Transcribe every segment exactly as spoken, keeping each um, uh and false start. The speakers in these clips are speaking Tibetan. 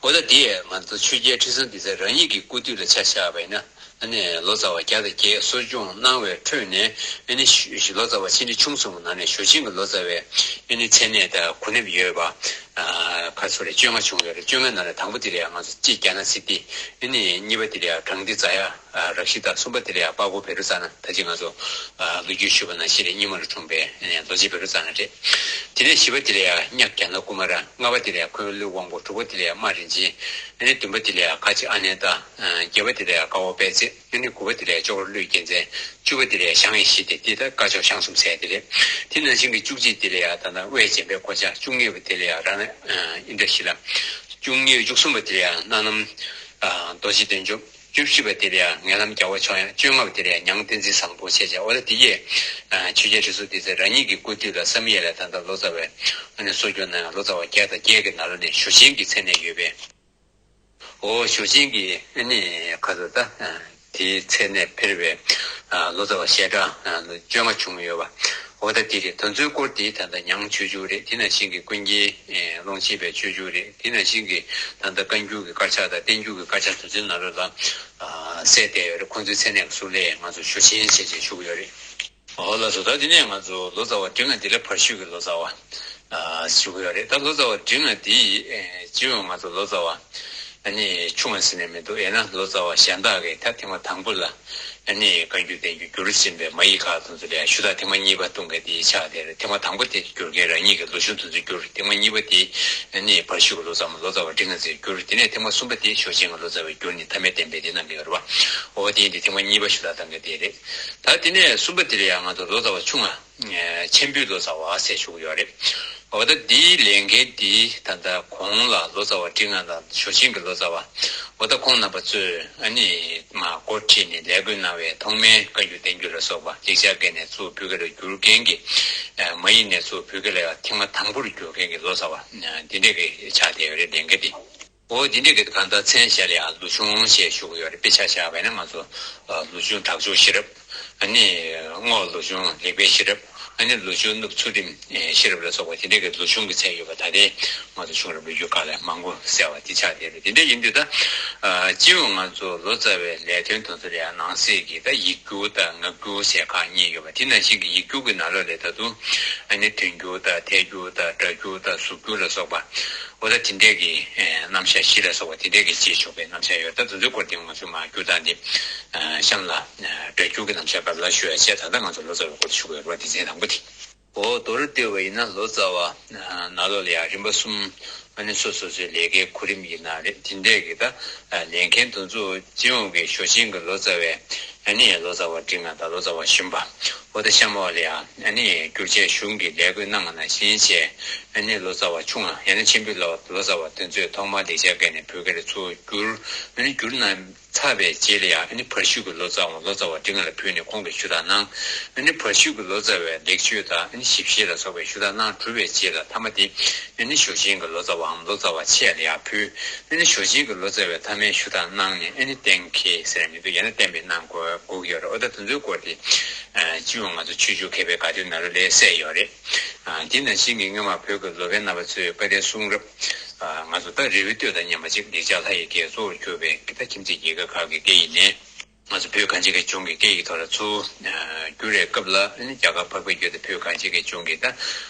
འོ་ད་དེ་ང་ཚོ་ཆོས་རྒྱལ་ཁྲི་སྲོང་ལྡེ་བཙན་རང་ཉིད་ཀྱི་སྐུ་དུས་ལ་ཆ་བཞག་པ་ཡིན་ན། ཨ་ནི་ལོ་ཙཱ་བ་བརྒྱ་དང་བརྒྱད་གསོ་སྐྱོང་གནང་བའི་ཁྲོད་ནས། ཨ་ནི་ཞུ་ལོ་ཙཱ་བ་ཆེ་འབྲིང་ཆུང་གསུམ་གྱི་ནང་ནས་ཞུ་ཆེན་གྱི་ལོ་ཙཱ་བའི་ཨ་ནི་མཚན་གནས་དང་གོ་གནས་ཡོད་པ། ཨ་ག་ཚོད་རེད། བཅོ་ལྔ་བྱུང་ཡོད་རེད། བཅོ་ལྔའི་ནང་ནས་དང་པོ་དེ་ལ་ཡང་ང་ཚོ་གཅིག་རྒྱ་ནག་སི་ཏི། ཨ་ནི་གཉིས་པ་དེ་ལ་ཡང་དྲང་ཏི་ཛ་ཡ་རཀྵི་ཏ། གསུམ་པ་དེ་ལ་ཡང་པ་ཀོ་བཻ་རོ་ཙ་ན། ད་ཅི་ང་ཚོ་ལོ་རྒྱུས་ཞུས་པ་ནང་བཞིན་རེད། རྙིང་མ་ལ་འཁྲུངས་པའི་རྡོ་རྗེ་བཻ་རོ་ཙ་ན་རེད། དེ་ནས་བཞི་པ་དེ་ལ་ཡང་གཉགས་རྒྱ་ནག་ཀུ་མ་ར། ལྔ་པ་དེ་ལ་ཡང་འཁོན་ལུས་དབང་པོ། དྲུག་པ་དེ་ལ་ཡང་རྨ་རིན་ཆེན། ཨ་ནི་བདུན་པ་དེ་ལ་ཡང་ཁ་ཆེ་ཨ་ནེ་ཏ། བརྒྱད་པ་དེ་ལ་ཡང་ཀ་བོ་དཔལ་བརྩེགས། ཨ་ནི་དགུ་པ་དེ་ལ་ཡང་ཅོག་རོ་ཀླུའི་རྒྱལ་མཚན། བཅུ་པ་དེ་ལ་ཡང་ཞང་ཡེ་ཤེས་ཏེ། དེ་ད་བཀའ་ཤོག་ཞང་གསུམ་ཟེར་དེ་རེད། དེ་ནང་བཞིན་གྱི་བཅུ་གཅིག་དེ་ལ་ཡང་ད་ལྟ་དབས་འཇམ་དཔལ་གོ་ཆ། བཅུ་གཉིས་པ་དེ་ལ་ཡང་རཏྣ་ཨིནྡྲ་ཤི་ལ། བཅུ་གཉིས་བཅུ་གསུམ་པ་དེ་ལ་ཡང་སྣ་ནམ་རྡོ་རྗེ་བདེ་མཆོག། བཅུ་བཞི་པ་དེ་ལ་ཡང་ངན་ལམ་རྒྱལ་བ་མཆོག་ཡང་། བཅོ་ལྔ་པ་དེ་ལ་ཡང་མྱང་བསྟན་འཛིན་བཟང་པོ་བྱས་བྱས། འོ་ད་དེ་ཡས་ཆོས་རྒྱལ་ཁྲི་སྲོང་ལྡེ་བཙན་རང་ཉིད་ཀྱི་སྐུ་དུས་ལ་བསམ་ཡས་ལ་ད་ལྟ་ལོ་ཙཱ་བའི་ཨ་ནི་གསོ་སྐྱོང་གནང་ཡང་ལོ་ཙཱ་བ་བརྒྱ་དང་བརྒྱད་ཀྱི་ནང་ལོགས་ནས་ཞུ་ཆེན་གྱི་མཚན་གནས་ཡོད་པས། འོ་ཞུ་ཆེན་གྱི་ཨ་ནི་ཁ་ཚོ་ད་དེའི་མཚན་གནས་ཕེར་བའི་ལོ་ཙཱ་བ་ཞལ་གྲངས་བཅོ་ལྔ་བྱུང་ཡོད་པ། འོ་ད་དེ་རེད། དེ་ཚོའི་སྐོར་དེ་ད་ལྟ་མྱང་ཆོས་འབྱུང་རེད། དེ་ནང་བཞིན་གྱི་ཀུན་མཁྱེན་ཀློང་ཆེན་པའི་ཆོས་འབྱུང་རེད། དེ་ནང་བཞིན་གྱི་ད་ལྟ་བཀའ་འགྱུར་གྱི་དཀར་ཆག་དང་བསྟན་འགྱུར་གྱི་དཀར་ཆག་དེ་ཚོའི་ནང་ལོགས་ལ་གསལ་བསྡད་ཡོད་རེད། ཁོང་ཚོའི་མཚན་གནས་ཀྱི་ཟུར་ལ་ང་ཚོ་ཞུ་ཆེན་བྱས་བྱས་ཞུ་གི་ཡོད་རེད། འོ་ལགས་སོ། ད་དེ་ནས་ང་ཚོ་ལོ་ཙཱ་བ་འབྲིང་བ་འདི་ལ་བར་ཤུལ་གྱི་ལོ་ཙཱ་བ་ཞུ་གི་ཡོད་རེད། ད་ལོ་ཙཱ་བ་འབྲིང་བ་འདི་སྤྱི་ཡོངས་ང་ཚོ་ལོ་ཙཱ་བ་ཨ་ནི་ཆུང་བ་ཟེར་ནས་མི་འདུག་ཡང་ན་ལོ་ཙཱ་བ་གཞན་དག་གིས་ད་ཐེངས་མ་དང་པོ་ལ་ཨ་ནི་བཀའ་འགྱུར་བསྟན་འགྱུར་བསྒྱུར་ཟིན་པའི་མ་ཡིག་ཁག་དེ་ཚོ་ལ་ཞུ་དག་ཐེངས་མ་གཉིས་པ་གཏོང་མཁན་དེ་ཆགས་བསྡད་རེད། ཐེངས་མ་དང་པོ་དེ་བསྒྱུར་མཁན་རང་ཉིད་ཀྱི་ལོ་ཆུང་དེ་ཚོས་བསྒྱུར། ཐེངས་མ་གཉིས་པ་དེ་ཨ་ནི་བར་ཤུལ་གྱི་ལོ་ཙཱ་བ་ལོ་ཙཱ་བ་འབྲིང་བ་ཚོས་བསྒྱུར། དེ་ནས་ཐེངས་མ་གསུམ་པ་དེ་ཞུ་ཆེན་གྱི་ལོ་ཙཱ་བས་བསྒྱུར་ནས་ཐ་མའི་བསྟན་པའི་དེ་གནང་གི་ཡོད་རེད་པ། འོ་དེ་ཡིན་དུས་ཐེངས་མ་གཉིས་པ་ཞུ་དག་གཏོང་མཁན་དེ་རེད། ད་དེ་ནས་གསུམ་པ་དེ་ལ་ཡང་ང་ཚོ་ལོ་ཙཱ་བ་ཆུང་བ། ཨ་ཆེན་པོའི་ལོ་ཙཱ་བ་ཟེར་ཞུ་གི་ཡོད་རེད། འོ་ད་འདིའི་ལས་འགན་འདི་ད་ལྟ་གོང་ལ་ལོ་ཙཱ་བ་འབྲིང་བ་དང་ཞུ་ཆེན་གྱི་ལོ་ཙཱ་བ། འོ་ད་ཁོང་རྣམ་པ་ཚོས་ཨ་ནི་མ་འགོ་ཁྲིད་ནས་ལས་བགོས་གནང་བའི་ཐོག་མའི་བཀའ་འགྱུར་བསྟན་འགྱུར་ལ་སོགས་པ་ལེགས་སྦྱར་སྐད་ནས་ཚུར་བོད་སྐད་ལ་བསྒྱུར་མཁན་གྱི་མ་ཡིག་ནས་ཚུར་བོད་སྐད་ལ་ཐེངས་མ་དང་པོར་བསྒྱུར་མཁན་གྱི་ལོ་ཙཱ་བ་འདི་འདྲས་ཀྱི་ཆགས་བསྡད་ཡོད་རེད། ལས་འགན་འདི། འོ་འདི་འདྲས་ཀྱི་གང་ལྟར་མཚན་བཞག་ལ་ཡང་ལོ་ཆུང་ཞེས་ཞུ་གི་ཡོད་རེད། དཔེ་ཆ་བཞག་པ་ཡིན་ན་ང་ཚོ་ལོ་ཆུང་དྲག་སྤྱོད་ཤེས་རབ། ཨ་ནི་རྔོག་ལོ་ཆུང་ལེགས་པའི་ཤེས་རབ། ཨ་ནི་ལོ་ཆུང་གནུབས་ཚུལ་ཁྲིམས་ཤེས་རབ་ལ་སོགས་པ་དེ་འདྲས་ཀྱི་ལོ་ཆུང་གི་མཚན་ཡོད་པ། ད་ལྟའི་ང་ཚོ་བྱུང་རབས་ལོ་རྒྱུས་ཁག་ལ་མང་པོ་གསལ་བ་དེ་ཆགས་བསྡད་རེད། དེ་འདྲས་ཡིན་དུས་ད་སྤྱི་ཡོངས་ང་ཚོ་ལོ་ཙཱ་བའི་ལས་དོན་དེ་ཚོ་ལ་ཡང་ནང་གསེས་ཀྱི་ད་ཡིག་སྒྱུར་དང་ངག་སྒྱུར་ཟེར་ཁག་གཉིས་ཡོད་པ། དེ་ནང་བཞིན་གྱི་ཡིག་སྒྱུར་གྱི་ནང་ལོགས་ལ་ད་དུང་ཨ་ནི་དོན་སྒྱུར་དང་ཐད་སྒྱུར་དང་སྒྲ་སྒྱུར་དང་གཟུགས་སྒྱུར་ལ་སོགས་པ། འོ་ད་དེ་འདྲས་ཀྱི་རྣམ་གཞག་བཞི་ལ་སོགས་པ་དེ་འདྲས་ཀྱི་བྱེད་ཆོག་པའི་རྣམ་གཞག་ཡོད། ད་དེ་ཚོའི་སྐོར་དེ་ང་ཚོས་མར་བསྒྱུར་སྟངས་འདི་གཤམ་ལ་སྒྲ་སྒྱུར་གྱི་རྣམ་གཞག་སྐབས་ལ་ཞུ་ཡ་བྱས། ད་ལྟ་ང་ཚོ་ལོ་ཙཱ་བའི་སྐོར་དེ་ཞུ་གི་ཡོད་རེད་པ། སྡེ་ཚན་དང་པོ་དེ། འོ་མདོར་བསྡུས་པ་ཡིན་ན་ལོ་ཙཱ་བ་ནང་ལོགས་ལ་ཡང་རིམ་པ་གསུམ། ཨ་ནི་སོ་སོ་སོའི་ལས་ཀའི་གོ་རིམ་ཡིན་ན་རེད། དེ་འདྲས་ཀྱི་ད་ལས་འགན་དེ་ཚོ་སྤྱི་ཡོངས་ཀྱི་ཞུ་ཆེན་གྱི་ལོ་ཙཱ་བའི་ཨ་ནི་ལོ་ཙཱ་བ་འབྲིང་བ་དང་ལོ་ཙཱ་བ་གཞོན་པ། འོ་ད་གཤམ་འོག་ལ་ཡང་ཨ་ནི་བསྒྱུར་བྱའི་གཞུང་གི་ལས་བགོས་གནང་བ་ནང་བཞིན་བྱས། ཨ་ནི་ལོ་ཙཱ་བ་ཆུང་བ་ཡང་ན་ཆེན་པོའི་ལོ་ལོ་ཙཱ་བ་དེ་ཚོས་ཐོག་མར་ལེགས་སྦྱར་སྐད་ནས་བོད་སྐད་ལ་ཚུར་བསྒྱུར། ཨ་ནི་བསྒྱུར་གནང་ཚར་བའི་རྗེས་ལ་ཡང་ཨ་ནི་བར་ཤུལ་གྱི་ལོ་ཙཱ་བ་ལོ་ཙཱ་བ་འབྲིང་བ་ལ་ཕུལ་ནས་ཁོང་གིས་ཞུ་དག་གནང་། ཨ་ནི་བར་ཤུལ་གྱི་ལོ་ཙཱ་བས་ལེགས་བཅོས་དང་ཨ་ནི་ཞིབ་བཤེར་ལ་སོགས་པའི་ཞུ་དག་གནང་གྲུབ་པའི་རྗེས་ལ་མཐའ་མ་དེ་ཨ་ནི་ཞུ་ཆེན་གྱི་ལོ་ཙཱ་བའམ་ལོ་ཙཱ་བ་ཆེ་ལ་ཡང་ཕུལ། ཨ་ནི་ཞུ་ཆེན་གྱི་ལོ་ཙཱ་བས་མཐའ་མའི་ཞུ་དག་གནང་ནས་ཨ་ནི་གཏན་འཁེལ་ཟེར་མི་འདུག་ཡང་ན་གཏན་འབེབས་གནང་དགོས་དགོས་ཀྱི་ཡོད་རེད། འོ་ད་དེ་ཚོའི་སྐོར་དེ་སྤྱི་ཡོངས་ང་ཚོ་ཆོས་བརྒྱུད་མཁས་པའི་དགའ་སྟོན་ནང་ལོགས་ལ་གསལ་ཡོད་རེད། དེ་ནང་བཞིན་གྱི་སྔོན་མ་བོད་ཀྱི་ལོ་པཎ་རྣམ་པ་ཚོས་དཔལ་ལྡན་གསུང་རབ། ང་ཚོ་ད་རི་བོའི་གཏེར་དང་མཉམ་པ་ཅིག་ལེགས་སྦྱར་ལྷ་ཡི་གེ་གཙོ་བོར་གྱུར་པའི་ད་ཁྱིམ་མཚེས་རྒྱལ་ཁབ་ཁག་གི་སྐད་ཡིག་ནས། ང་ཚོ་བོད་གངས་ཅན་གྱི་ལྗོངས་ཀྱི་སྐད་ཡིག་ཐོག་ལ་ཚུར་བསྒྱུར་བའི་སྐབས་ལ་ཨ་ནི་རྒྱ་གར་འཕགས་པའི་རྒྱུད་དང་བོད་གངས་ཅན་གྱི་ལྗོངས་ཀྱི་ད་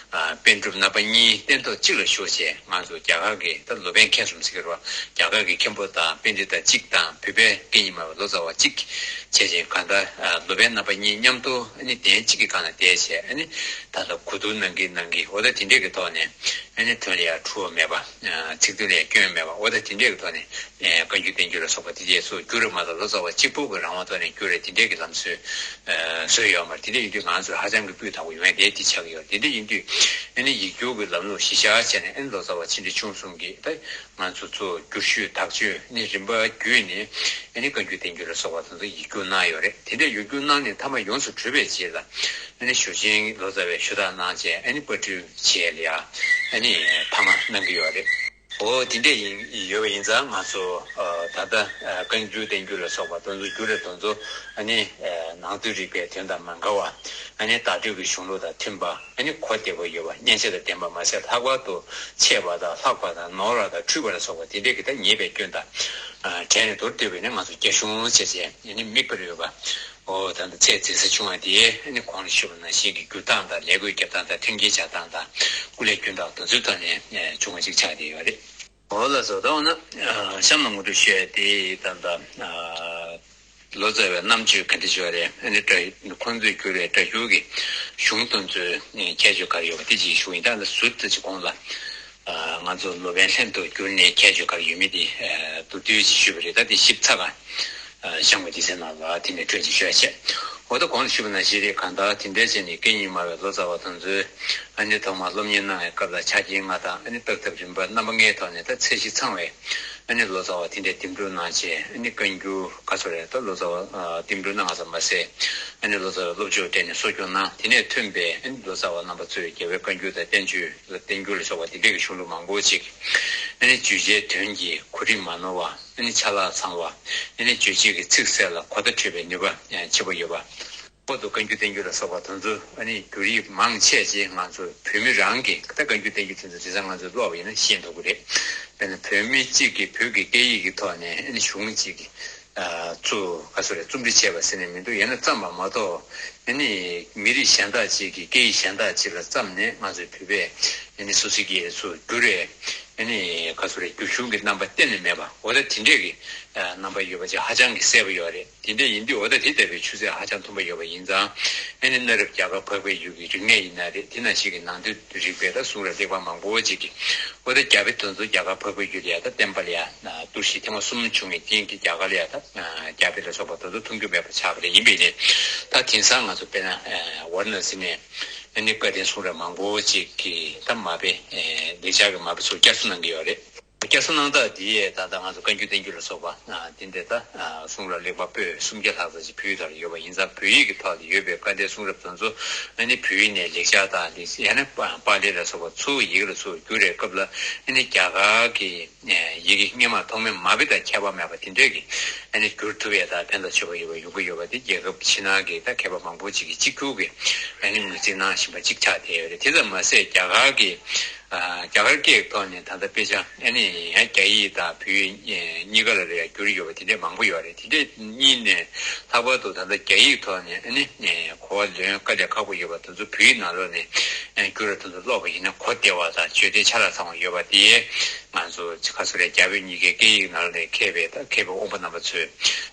པཎ་གྲུབ་རྣམ་པ་གཉིས་སྟན་ཐོག་གཅིག་ལ་བཞུགས་བྱས། ང་ཚོ་རྒྱ་གར་གྱི་ད་ལོ་པཎ་མཁན་གསུམ་ཟེར་གྱི་རེད་པ། རྒྱ་གར་གྱི་མཁན་པོ་དང་པཎྜི་ཏ་གཅིག་དང་བོད་པའི་སྐད་གཉིས་སྨྲ་བའི་ལོ་ཙཱ་བ་གཅིག་བྱས་བྱས། གང་ལྟར་ལོ་པཎ་རྣམ་པ་གཉིས་མཉམ་དུ་ཨ་ནི་གདན་གཅིག་གི་སྒང་ལ་བསྡད་བྱས། ཨ་ནི་ད་ལྟ་གོ་བསྡུར་གནང་གིན་གནང་གིན། འོ་ད་དེ་འདྲས་ཀྱི་ཐོག་ནས་ཨ་ནི་དོན་ལ་ཡང་འཁྲུལ་བ་མེད་པ། ཚིག་དོན་ལ་ཡང་སྐྱོན་མེད་པ། འོ་ད་དེ་འདྲས་ཀྱི་ཐོག་ནས། ཨེ་བཀའ་འགྱུར་བསྟན་འགྱུར་ལ་སོགས་པ་དེ་རྗེས་སུ་བསྒྱུར་རེ་མ་གཏོགས་ལོ་ཙཱ་བ་གཅིག་པོ་གི་རང་དབང་ཐོག་ནས་བསྒྱུར་རེ་དེ་འདྲས་ཀྱི་ལམ་སྲོལ་ཨེ་བཟོས་ཡོད་མ་རེད། དེ་འདྲས་ཡིན་དུས་ང་ཚོས་ཧ་ཅང་གི་སྤུས་དག་པོ་ཡོང་ཡ་དེ་དེ་ཆགས་ཀྱི་ཡོད། དེ་འདྲས་ཡིན་དུས་ཨ་ནི་ཡིག་སྒྱུར་གྱི་ལམ་ལུགས་གཞི་བཞག་བྱས་ནས་ཨ་ནི་ལོ་ཙཱ་བ་ཆེ་འབྲིང་ཆུང་གསུམ་གྱིས་ད་ང་ཚོ་ཚོ་བསྒྱུར་ཞུས་དག་བཅོས་ཨ་ནི་རིམ་པ་བརྒྱུད་ནས་ཨ་ནི་བཀའ་འགྱུར་བསྟན་འགྱུར་ལ་སོགས་པ་དེ་ཚོ་ཡིག་སྒྱུར་གནང་ཡོད་རེད། དེ་འདྲས་ཡིག་སྒྱུར་གནང་ནས་མཐའ་མ་ཡོངས་སུ་གྲུབ་པའི་རྗེས་ལ་ཨ་ནི་ཞུ་ཆེན་ལོ་ཙཱ་བས་ཞུ་དག་གནང་བྱས་ཨ་ནི་པར་སྐྲུན་བྱས་ལ་ཡ་ཨ་ནི་མཐའ་མ་གནང་གི་ཡོད་རེད། འོ་དེ་འདྲས་ཡིན་ཡོད་པ་ཡིན་ཙང་ང་ཚོ་ཨ་ད་ལྟ་ཨ་བཀའ་འགྱུར་བསྟན་འགྱུར་ལ་སོགས་པ་དེ་ཚོ་བསྒྱུར་རེ་དེ་ཚོ་ཨ་ནི་ཨ་ནང་དོན་རིག་པའི་དོན་དང་མ་འགལ་བ། ཨ་ནི་བརྡ་སྤྲོད་ཀྱི་གཞུང་ལུགས་དང་མཐུན་པ། ཨ་ནི་གོ་བདེ་པོ་ཡོད་པ། མཉེན་ཆས་དང་ལྡན་པ་མ་ཟད་ལྷག་པར་དུ་ཆད་པ་དང་ལྷག་པ་དང་ནོར་བ་དང་འཁྲུལ་པ་ལ་སོགས་པ་དེ་འདྲས་ཀྱི་ད་ཉེས་པའི་སྐྱོན་དང་ཨ་བྲལ་ནས་མདོར་བསྡུས་པས་ན་ང་ཚོ་རྒྱ་གཞུང་ཞེས་བྱས་ཨ་ནི་དམིགས་པ་རེད་པ། འོ་ད་ལྟ་ཚད་འཛིན་ས་བྱུང་བ་དེ་ཨ་ནི་གོང་ལ་ཞུས་པ་ནང་བཞིན་གྱི་བསྒྱུར་སྟངས་དང་ལས་བགོས་རྒྱབ་སྟངས་དང་མཐུན་རྐྱེན་སྦྱར་སྟངས་དང་སྐུ་ལས་སྐྱོན་སྟངས་དེ་ཚོའི་ཐོག་ནས་ཨ་བྱུང་བ་ཅིག་ཆགས་བསྡད་ཡོད་རེད། འོ་ལགས་སོ། ད་འོ་ན་ཨ་གཤམ་ལ་ངོ་སྤྲོད་ཞུ་ཡ་དེ་ད་ལྟ་ཨ་ལོ་ཙཱ་བའི་རྣམ་དཔྱོད་ག་འདྲ་ཞིག་རེད། ཨ་ནི་སྒྲ་ཁོང་ཚོས་བསྒྱུར་བའི་སྒྲ་སྒྱུར་གྱི་གཞུང་དེ་ཚོའི་ཁྱད་ཆོས་ག་རེ་ཡོད་པ་དེ་ཅིག་ཞུ་ཡིན། ད་ལྟ་ཟུར་དུ་ཅིག་གོང་ལ་ཨ་ང་ཚོ་ལོ་པཎ་ལྷན་དུ་བསྒྱུར་ནས་ཁྱད་ཆོས་ག་རེ་ཡོད་མེད་དེ་ཨ་མདོར་བསྡུས་ཅིག་ཞུས་པ་རེད། ད་དེ་ཞིབ་ཚགས་ག་ཨ་གཤམ་གྱི་སྡེ་ཚན་ནང་ལ་དེ་ནས་སྤྲོད་ཅིག་ཞུ་ཡ་བྱས། འོ་ད་གོང་ལ་ཞུས་པ་ནང་བཞིན་རེད། གང་ལྟར་དེ་འདྲའི་བྱས་ནས་སྐད་གཉིས་སྨྲ་བའི་ལོ་ཙཱ་བ་དེ་ཚོས་ཨ་ནི་ཐོག་མར་སློབ་གཉེར་གནང་བའི་སྐབས་ལ་ཆ་རྐྱེན་ལྔ་དང་ཨ་ནི་བརྟག་ཐབས་རིམ་པ་རྣམ་པ་ལྔའི་ཐོག་ནས་ད་ཚད་གཞི་ཚང་བའི་ཨ་ནི་ལོ་ཙཱ་བ་དེ་འདྲའི་འདེམས་སྒྲུག་གནང་བྱས། ཨ་ནི་བཀའ་འགྱུར་ག་ཚོད་རེད། ད་ལོ་ཙཱ་བ་ཨ་འདེམས་སྒྲུག་གནང་བ་ཙམ་མ་ཟད་ཨ་ནི་ལོ་ཙཱ་བའི་སློབ་སྦྱོང་སྤྲད་ནས་གསོ་སྐྱོང་གནང་། དེ་ནས་ཐོན་པའི་ཨ་ནི་ལོ་ཙཱ་བ་རྣམ་པ་ཚོས་རྒྱལ་བའི་བཀའ་འགྱུར་དང་བསྟན་བཅོས་ལ་བསྟན་འགྱུར་ལ་སོགས་པ་དེ་འདྲའི་གི་གཞུང་ལུགས་མང་པོ་ཅིག་ཨ་ནི་བརྗོད་བྱའི་དོན་གྱི་གོ་རིམ་མ་ནོར་བ། ཨ་ནི་ཆ་ལག་ཚང་བ། ཨ་ནི་རྗོད་བྱེད་ཀྱི་ཚིག་གསལ་ལ་གོ་བརྡ་འཕྲོད་པའི་ནུས་པ་ཆེ་པོ་ཡོད་པ། ལྷག་པར་དུ་བཀའ་འགྱུར་བསྟན་འགྱུར་ལ་སོགས་པ་དེ་ཚོ་ཨ་ནི་བསྒྱུར་ཡིག་མང་ཆེ་ཅིག་ང་ཚོ་བོད་མི་རང་གིས་ད་བཀའ་འགྱུར་བསྟན་འགྱུར་དེ་ཚོ་དེང་སང་ང་ཚོས་ཀློག་པ་ཡིན་ན་ཤེས་ཐུབ་ཀྱི་རེད། དཔེར་ན་བོད་མི་གཅིག་གིས་བོད་ཀྱི་སྐད་ཡིག་གི་ཐོག་ནས་ཨ་ནི་གཞུང་གཅིག་གི་ཚུར་ག་ཚོད་རེད། རྩོམ་སྒྲིག་བྱས་པ་ཟེར་ནས་མི་འདུག་ཡང་ན་བརྩམས་པ་མ་གཏོགས་ཨ་ནི་མི་རིགས་གཞན་དག་ཅིག་གིས་སྐད་ཡིག་གཞན་དག་ཅིག་ལ་བརྩམས་ནས་ང་ཚོའི་བོད་པས་ཨ་ནི་སོ་སོའི་སྐད་ཡིག་ཚུར་བསྒྱུར་བའི་ཨ་ནི་ག་ཚོད་རེད། བསྒྱུར་གཞུང་གི་རྣམ་པ་གཏན་ནས་མེད་པ། འོ་ད་དེ་འདྲས་ཀྱི་རྣམ་པ་ཡོད་པ་ཅིག་ཧ་ཅང་གི་གསལ་པོ་ཡོད་རེད། དེ་འདྲས་ཡིན་དུས་འོ་ད་དེ་ལྟ་བུའི་ཆུ་ཚད་ཧ་ཅང་མཐོན་པོ་ཡོད་པ་ཡིན་ཙང་། ཨ་ནི་གནའ་རབས་རྒྱ་གར་འཕགས་པའི་ཡུལ་གྱི་རིག་གནས་ཡིན་ན་རེད། དེ་ནང་བཞིན་གྱི་ནང་དོན་རིག་པའི་ད་གསུང་རབ་ལེགས་པ་མང་པོ་ཅིག་གིས་འོ་ད་རྒྱ་དཔེ་དེ་ཚོ་རྒྱ་གར་འཕགས་པའི་ཡུལ་ལ་ཡ་ད་བསྟན་པ་ལ་ཡ་བསྟུར་ཞིག་ཐེངས་མ་གསུམ་བྱུང་བའི་རྐྱེན་གྱིས་རྒྱ་གར་ལ་ཡ་ད་རྒྱ་དཔེ་ལ་སོགས་པ་དེ་ཚོ་མཐོང་རྒྱུ་མེད་པ་ཆགས་པ་རེད། ཡིན་པས་ནི་ད་དེང་སང་ང་ཚོ་དཔེར་ན་ཝཱ་ར་ཎ་སི་ནས་ཨ་ནི་བཀའ་བསྟན་གསུང་རབ་མང་པོ་ཅིག་གི་ད་མ་དཔེ་ལེགས་སྦྱར་གྱི་མ་དཔེ་ཚུར་བསྐྱར་གསོ་གནང་གི་ཡོད་རེད། བསྐྱར་གསོ་གནང་སྟངས་འདི་ད་ལྟ་ང་ཚོ་བཀའ་འགྱུར་བསྟན་འགྱུར་ལ་སོགས་པ་ཨ་འདི་འདྲ་ད་ཨ་གསུང་རབ་ལེགས་པ་པོད་སུམ་བརྒྱ་ལྷག་ཙམ་ཞིག་བོད་ཡིག་ཐོག་ལ་ཡོད་པ་ཡིན་ཙང་། བོད་ཡིག་གི་ཐོག་ལ་ཡོད་པའི་བཀའ་བསྟན་གསུང་རབ་དེ་ཚོ་ཨ་ནི་བོད་ཡིག་ནས་ལེགས་སྦྱར་དང་ལེགས་ཡང་ན་པཱ་ལི་ལ་སོགས་པ་ཚུར་ཡི་གེ་ལ་ཚུར་བསྒྱུར་བའི་སྐབས་ལ་ཨ་ནི་རྒྱ་གར་གྱི་ཡི་གེ་སྔོན་མ་ཐོག་མའི་མ་དཔེ་དང་ཁྱད་པར་མེད་པ་དེ་འདྲས་ཀྱི་ཨ་ནི་བསྒྱུར་ཐུབ་པའི་ད་ཕན་དང་ཆོད་པ་ཡོད་པ་ཡོང་གི་ཡོད་པ་དེ་རྒྱལ་ཁབ་ཕྱི་ནང་གི་ད་མཁས་པ་མང་པོ་ཅིག་གིས་གཅིག་གྱུར་གྱི་ཨ་ནི་ངོས་འཛིན་གནང་བཞིན་པ་གཅིག་ཆགས་བསྡད་ཡོད་རེད། དེ་ཙམ་མ་ཟད་རྒྱ་གར་གྱི་ཨ་རྒྱ་གར་སྐད་ཀྱི་ཐོག་ནས་ད་ལྟ་དཔེ་ཆ་ཨ་ནི་ཡང་རྒྱ་ཡིག་དང་བོད་ཡིག་གཉིས་ཀ་ལ་ལ་ཡང་བསྒྱུར་ཡོད་པ་དེ་འདྲས་མང་པོ་ཡོད་རེད། དེ་འདྲས་གཉིས་ནས་ལྷག་པར་དུ་ད་ལྟ་རྒྱ་ཡིག་ཐོག་ནས་ཨ་ནི་གོ་བ་ལོན་དཀའ་ལས་ཁག་པོ་ཡོད་པ་དེ་ཚོ་བོད་ཡིག་ནང་ལོགས་ནས་བསྒྱུར་བ་དེ་ཚོ་ཀློག་པ་ཡིན་ན་གོ་བདེ་བ་དང་བརྗོད་བདེ་ཆ་ལག་ཚང་བ་ཡོད་པ་དེ་ང་ཚོ་ཁ་སོ་རེ་རྒྱ་བོད་གཉིས་ཀའི་སྐད་ཡིག་ནང་ལོགས་ནས་མཁས་པའི་ད་མཁས་པའི་དབང་པོ་རྣམ་པ་ཚོས་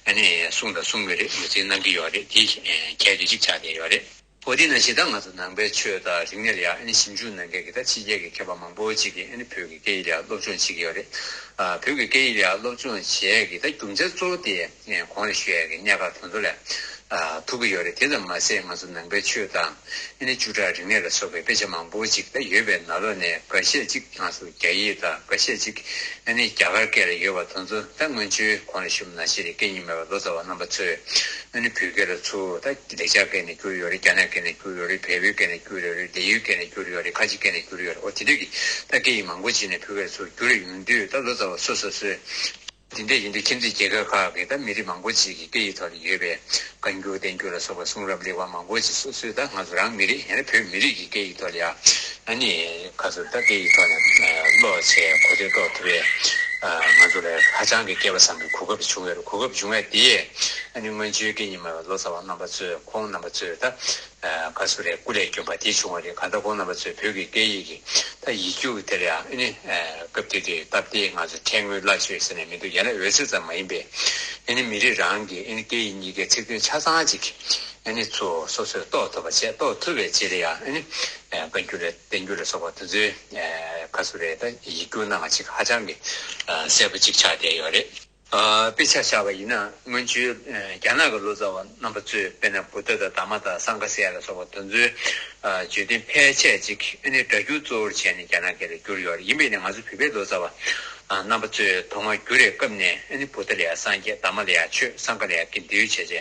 ཨ་ནི་གསུངས་དང་གསུང་གི་རེད། ངོས་འཛིན་གནང་གི་ཡོད་རེད། དེ་གལ་ཆེ་གཅིག་ཆགས་བསྡད་ཡོད་རེད། འོ་དེ་ནང་བཞིན་ད་ང་ཚོ་ནང་པའི་ཆོས་དང་རིག་གནས་ལ་ཡང་ཨ་ནི་ཞིབ་འཇུག་གནང་མཁན་གྱི་ད་ཕྱི་རྒྱལ་གྱི་མཁས་པ་མང་པོ་ཅིག་གིས་ཨ་ནི་བོད་ཀྱི་སྐད་ཡིག་ལ་ཡང་སློབ་སྦྱོང་བྱེད་ཀྱི་ཡོད་རེད། ཨ་བོད་ཀྱི་སྐད་ཡིག་ལ་ཡང་སློབ་སྦྱོང་བྱེད་ཡས་ཀྱི་ད་རྒྱུ་མཚན་གཙོ་བོ་དེ་གོང་ལ་ཞུ་ཡས་ཀྱི་གནད་འགག་དེ་ཚོ་ལ་ཨ་ཐུག་གི་ཡོད་རེད། དེ་ཙམ་མ་ཟད་ང་ཚོ་ནང་པའི་ཆོས་དང་ཨ་ནི་བཅུ་ཕྲག་རིག་གནས་ལ་སོགས་པའི་དཔེ་ཆ་མང་པོ་ཅིག་ད་ཡོད་པའི་ནང་ལོགས་ནས་འགའ་ཤས་ཅིག་ང་ཚོ་རྒྱ་ཡིག་དང་འགའ་ཤས་ཅིག་ཨ་ནི་རྒྱ་གར་སྐད་ལ་ཡོད་པ་དེ་ཚོ་ད་སྔོན་བྱོན་གོང་ལ་ཞུས་པ་ནང་བཞིན་རེད། སྐད་གཉིས་སྨྲ་བའི་ལོ་ཙཱ་བ་རྣམ་པ་ཚོས་ཨ་ནི་བོད་སྐད་ལ་ཚུར་ད་ལེགས་སྦྱར་སྐད་ནས་བསྒྱུར་ཡོད་རེད། རྒྱ་ནག་སྐད་ནས་བསྒྱུར་ཡོད་རེད། བལ་པོའི་སྐད་ནས་བསྒྱུར་ཡོད་རེད། ལས་ཡུལ་སྐད་ནས་བསྒྱུར་ཡོད་རེད། ཁ་ཆེ་སྐད་ནས་བསྒྱུར་ཡོད་རེད། འོ་དེ་འདྲས་ཀྱི་ད་སྐད་ཡིག་མང་པོ་ཅིག་ནས་བོད་སྐད་ལ་ཚུར་བསྒྱུར་ཡོང་དུས་ད་ལོ་ཙཱ་བ་སོ་སོ་སོས། དེ་འདྲ་ཡིན་དུས་ཁྱིམ་མཚེས་རྒྱལ་ཁབ་ཁག་གི་ད་མི་རིགས་མང་པོ་ཅིག་གི་སྐད་ཡིག་ཐོག་ལ་ཡོད་པའི་བཀའ་འགྱུར་བསྟན་འགྱུར་ལ་སོགས་པ་གསུང་རབ་ལེགས་པ་མང་པོ་ཅིག་སོ་སོའི་ད་ང་ཚོ་རང་མི་རིགས་ཡང་ན་བོད་མི་རིགས་ཀྱི་སྐད་ཡིག་ཐོག་ལ་ཡང་ཨ་ནི་ཁ་ཚུར་ད་སྐད་ཡིག་ཐོག་ནས་ཀློག་བྱས་གོ་བདེ་ཀློག་ཐུབ་པའི་ང་ཚོ་ལ་ཧ་ཅང་གི་སྐལ་བ་བཟང་པོའི་གོ་སྐབས་བྱུང་ཡོད་རེད། གོ་སྐབས་བྱུང་བ་དེས་ཨ་ནི་སྔོན་བྱོན་སྐད་གཉིས་སྨྲ་བའི་ལོ་ཙཱ་བ་རྣམ་པ་ཚོས་ཁོང་རྣམ་པ་ཚོས་ད། ཨ་ག་ཚོད་རེད། སྐུ་ལས་བསྐྱོན་པ་དེ་བྱུང་བ་རེད། གང་ལྟར་ཁོང་རྣམ་པ་ཚོས་བོད་ཀྱི་སྐད་ཡིག་གི་ད་ཡིག་རྒྱུགས་དེ་ལ་ཡང་ཨ་ནི་ཨ་སྐབས་དེ་དུས་སྟབས་བདེ་ང་ཚོ་ཁྲལ་དངུལ་སླ་ཆོས་ཟེར་ནས་མི་འདུག་ཡང་ན་འོད་ཟེར་ཙམ་མ་ཡིན་པའི་ཨ་ནི་མི་རིགས་རང་གི་ཨ་ནི་སྐད་ཡིག་གཉིས་ཀའི་ཚིག་དོན་ཆ་ཚང་ཅིག་ཨ་ནི་ཚུར་སོ་སོས་རྟོགས་ཐུབ་པ་བྱས། རྟོགས་ཐུབ་པའི་རྗེས་ལ་ཡང་ཨ་ནི་ཨ་བཀའ་འགྱུར་ལ་བསྟན་འགྱུར་ལ་སོགས་པ་དེ་ཚོའི་ཨ་ག་ཚོད་རེད། ད་ཡིག་རྒྱུགས་གནང་བ་ཅིག་ཧ་ཅང་གི་ཨ་གསལ་པོ་ཅིག་ཆགས་བསྡད་ཡོད་རེད། ཨ་དཔེ་ཆ་བཞག་པ་ཡིན་ན་སྔོན་བྱོན་ཨ་རྒྱ་ནག་གི་ལོ་ཙཱ་བ་རྣམ་པ་ཚོས་དཔེར་ན་བུདྡྷ་དང་དྷརྨ་དང་སངྒྷ་ཟེར་ཡ་ལ་སོགས་པ་དེ་ཚོའི་ཨ་བརྗོད་དོན་ཕལ་ཆེར་ཅིག་ཨ་ནི་སྒྲ་སྒྱུར་གཙོ་བོར་བྱས་ནས་རྒྱ་ནག་སྐད་ལ་བསྒྱུར་ཡོད་རེད། ཡིན་པས་ནི་ང་ཚོ་བོད་པའི་ལོ་ཙཱ་བ་ རྣམ་པ་ཚོས་ཐོག་མར་གུ་རུའི་སྐབས་ནས་ཨ་ནི་བུདྡྷ་ལ་ཡང་སངས་རྒྱས། དྷརྨ་ལ་ཡང་ཆོས། སངྒྷ་ལ་ཡང་དགེ་འདུན་བྱས་བྱས།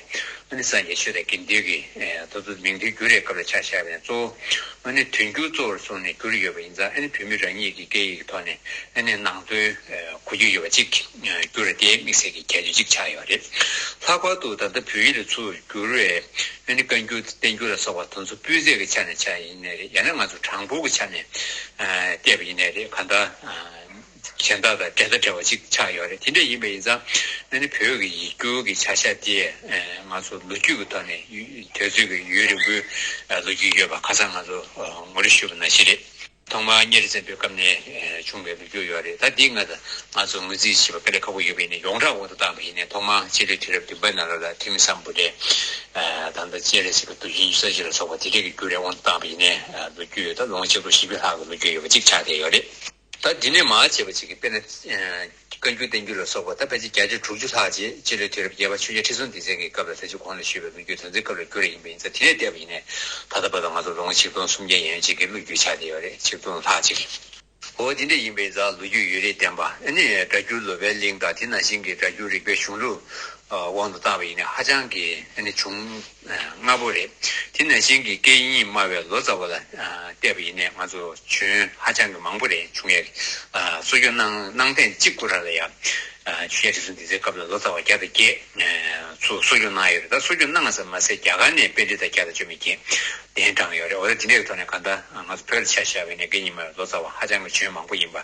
ཨ་ནི་སངས་རྒྱས་ཆོས་དང་དགེ་འདུན་གྱི་ཨེ་ད་དུ་མིང་དོན་གུ་རུའི་སྐབས་ལ་ཆ་བཞག་པ་ཡིན་ན། གཙོ་བོ་ཨ་ནི་དོན་འགྱུར་གཙོ་བོར་བཟུང་ནས་བསྒྱུར་ཡོད་པ་ཡིན་ཙང་། ཨ་ནི་བོད་མི་རང་ཉིད་ཀྱི་སྐད་ཡིག་གི་ཐོག་ནས་ཨ་ནི་ནང་དོན་ཨེ་གོ་རྒྱུ་ཡོད་པ་ཅིག་ཨེ་བསྒྱུར་བ་དེ་དམིགས་བསལ་གྱི་གལ་ཆེ་ཅིག་ཆགས་ཡོད་རེད། ལྷག་པར་དུ་ད་ལྟ་བོད་ཡིག་ལ་ཚུར་བསྒྱུར་བའི་ཨ་ནི་བཀའ་འགྱུར་བསྟན་འགྱུར་ལ་སོགས་པ་དེ་ཚོ་སྤུས་ཚད་ཀྱི་ཆ་ནས་ཆ་ཡིན་ནའི་རེད། ཡང་ན་ང་ཚོ་གྲངས་འབོར་གྱི་ཆ་ནས་ཨ་བལྟས་པ་ཡིན་ནའི་རེད། གང་ལྟར་ཨ་གཞན་དག་དང་འགྲན་ཟླ་བྲལ་བ་ཅིག་ཆགས་ཡོད་རེད། དེ་འདྲ་ཡིན་པ་ཡིན་ཙང་ཨ་ནི་བོད་ཀྱི་ཡིག་སྒྱུར་གྱི་བྱ་གཞག་དེ་ཨ་ང་ཚོ་ལོ་རྒྱུས་ཀྱི་ཐོག་ནས་ཡུན་དུས་ཚོད་ཀྱི་ཡུན་རིང་པོའི་ཨ་ལོ་རྒྱུས་ཡོད་པ་ཁ་སང་ང་ཚོ་ཨ་ངོ་སྤྲོད་ཞུས་པ་ནང་བཞིན་རེད། ཐོག་མར་གཉའ་རི་བཙན་པོའི་སྐབས་ནས་ཨེ་བྱུང་བའི་ལོ་རྒྱུས་ཡོད་རེད། ད་འདི་ང་ད་ང་ཚོ་ངོས་འཛིན་བྱེད་པ་དཔེ་ལས་ཁག་པོ་ཡོད་པ་ཡིན་ནའི། ཡོངས་གྲགས་དབང་དུ་བཏང་བ་ཡིན་ནའི། ཐོག་མར་སྤྱི་ལོའི་དུས་རབས་བདུན་པའི་ནང་ལོགས་ལ་ཐོན་མི་སམ་བྷོ་ཊའི་ཨ་ད་ལྟ་སྤྱན་རས་གཟིགས་ཀྱི་མདོ་རྒྱུད་ཉི་ཤུ་རྩ་གཅིག་ལ་སོགས་པ་དེ་འདྲས་ཀྱི་བསྒྱུར་རེ་དབང་དུ་བཏང་བ་ཡིན་ནའི། ཨ་ལོ་རྒྱུས་ཡོད། ད་ལོ་ངོ་ཆིག་སྟོང་བཞི་བཅུ་ལྷག་གི་ལོ་རྒྱུས་ཡོད་པ་ཅིག་ཆགས་བསྡད་ཡོད་རེད། ད་འདི་ནས་མར་བྱས་པ་ཅིག་གི་དཔེར་ན་ཨ་བཀའ་འགྱུར་བསྟན་འགྱུར་ལ་སོགས་པ་ད་ཕལ་ཆེར་བརྒྱ་ཆ་དྲུག་ཅུ་ལྷག་ཅིག་སྤྱི་ལོའི་དུས་རབས་བརྒྱད་པ་ཆོས་རྒྱལ་ཁྲི་སྲོང་ལྡེ་བཙན་གྱི་སྐབས་ལ་ད་ཅི་གོང་ལ་ཞུས་པའི་ལོ་རྒྱུས་དོན་ཚན་སྐབས་ལ་བསྒྱུར་རེ་ཡིན་པ་ཡིན་ཙང་། དེ་ནས་བལྟས་པ་ཡིན་ནའི་ད་ལྟ་བར་དུ་ང་ཚོ་ལོ་ངོ་ཆིག་སྟོང་སུམ་བརྒྱ་ཡན་ཡོད་ཅིག་གི་ལོ་རྒྱུས་ཆགས་བསྡད་ཡོད་རེད། ཆིག་སྟོང་ལྷག་ཅིག་འོ་དེ་འདྲ་ཡིན་པ་ཡིན་ཙང་ལོ་རྒྱུས་ཡུན་རིང་ལྡན་པ། ཨ་ནི་སྒྲ་སྒྱུར་ལོ་པཎ་གླིང་དང་དེ་ནང་བཞིན་གྱི་སྒྲ་སྒྱུར་རིག་པའི་གཞུང་ལུགས་ཨ་དབང་དུ་བཏང་བ་ཡིན་ནའི་ཧ་ཅང་གི་ཨ་ནི་བྱུང་ཨ་སྔ་པོ་རེད། དེ་ནང་བཞིན་གྱི་སྐད་གཉིས་སྨྲ་བའི་ལོ་ཙཱ་བ་ལ་ཨ་བལྟས་པ་ཡིན་ནའི་ང་ཚོ་བྱོན་ཧ་ཅང་གི་མང་པོ་རེད། བྱུང་ཡས་ཨ་གསོ་སྐྱོང་གནང་གནང་ཐེངས་གཅིག་པུ་ར་ལ་ཡང་ཨ་ཆོས་རྒྱལ་ཁྲི་སྲོང་ལྡེ་བཙན་སྐབས་ལ་ལོ་ཙཱ་བ་བརྒྱ་དང་བརྒྱད་ཨ་ཚུར་གསོ་སྐྱོང་གནང་ཡོད་རེད། ད་གསོ་སྐྱོང་གནང་ཙམ་མ་ཟད་རྒྱ་གར་ནས་པཎྜི་ཏ་བརྒྱ་དང་བཅུ་མེད་བརྒྱད་གདན་དྲངས་ཡོད་རེད། འོ་ད་དེ་འདྲའི་ཐོག་ནས་གང་ལྟར་ང་ཚོ་བོད་ལ་ཆ་བཞག་པ་ཡིན་ནའི་སྐད་གཉིས་སྨྲ་བའི་ལོ་ཙཱ་བ་ཧ་ཅང་གི་བྱོན་མང་པོ་ཡིན་པ།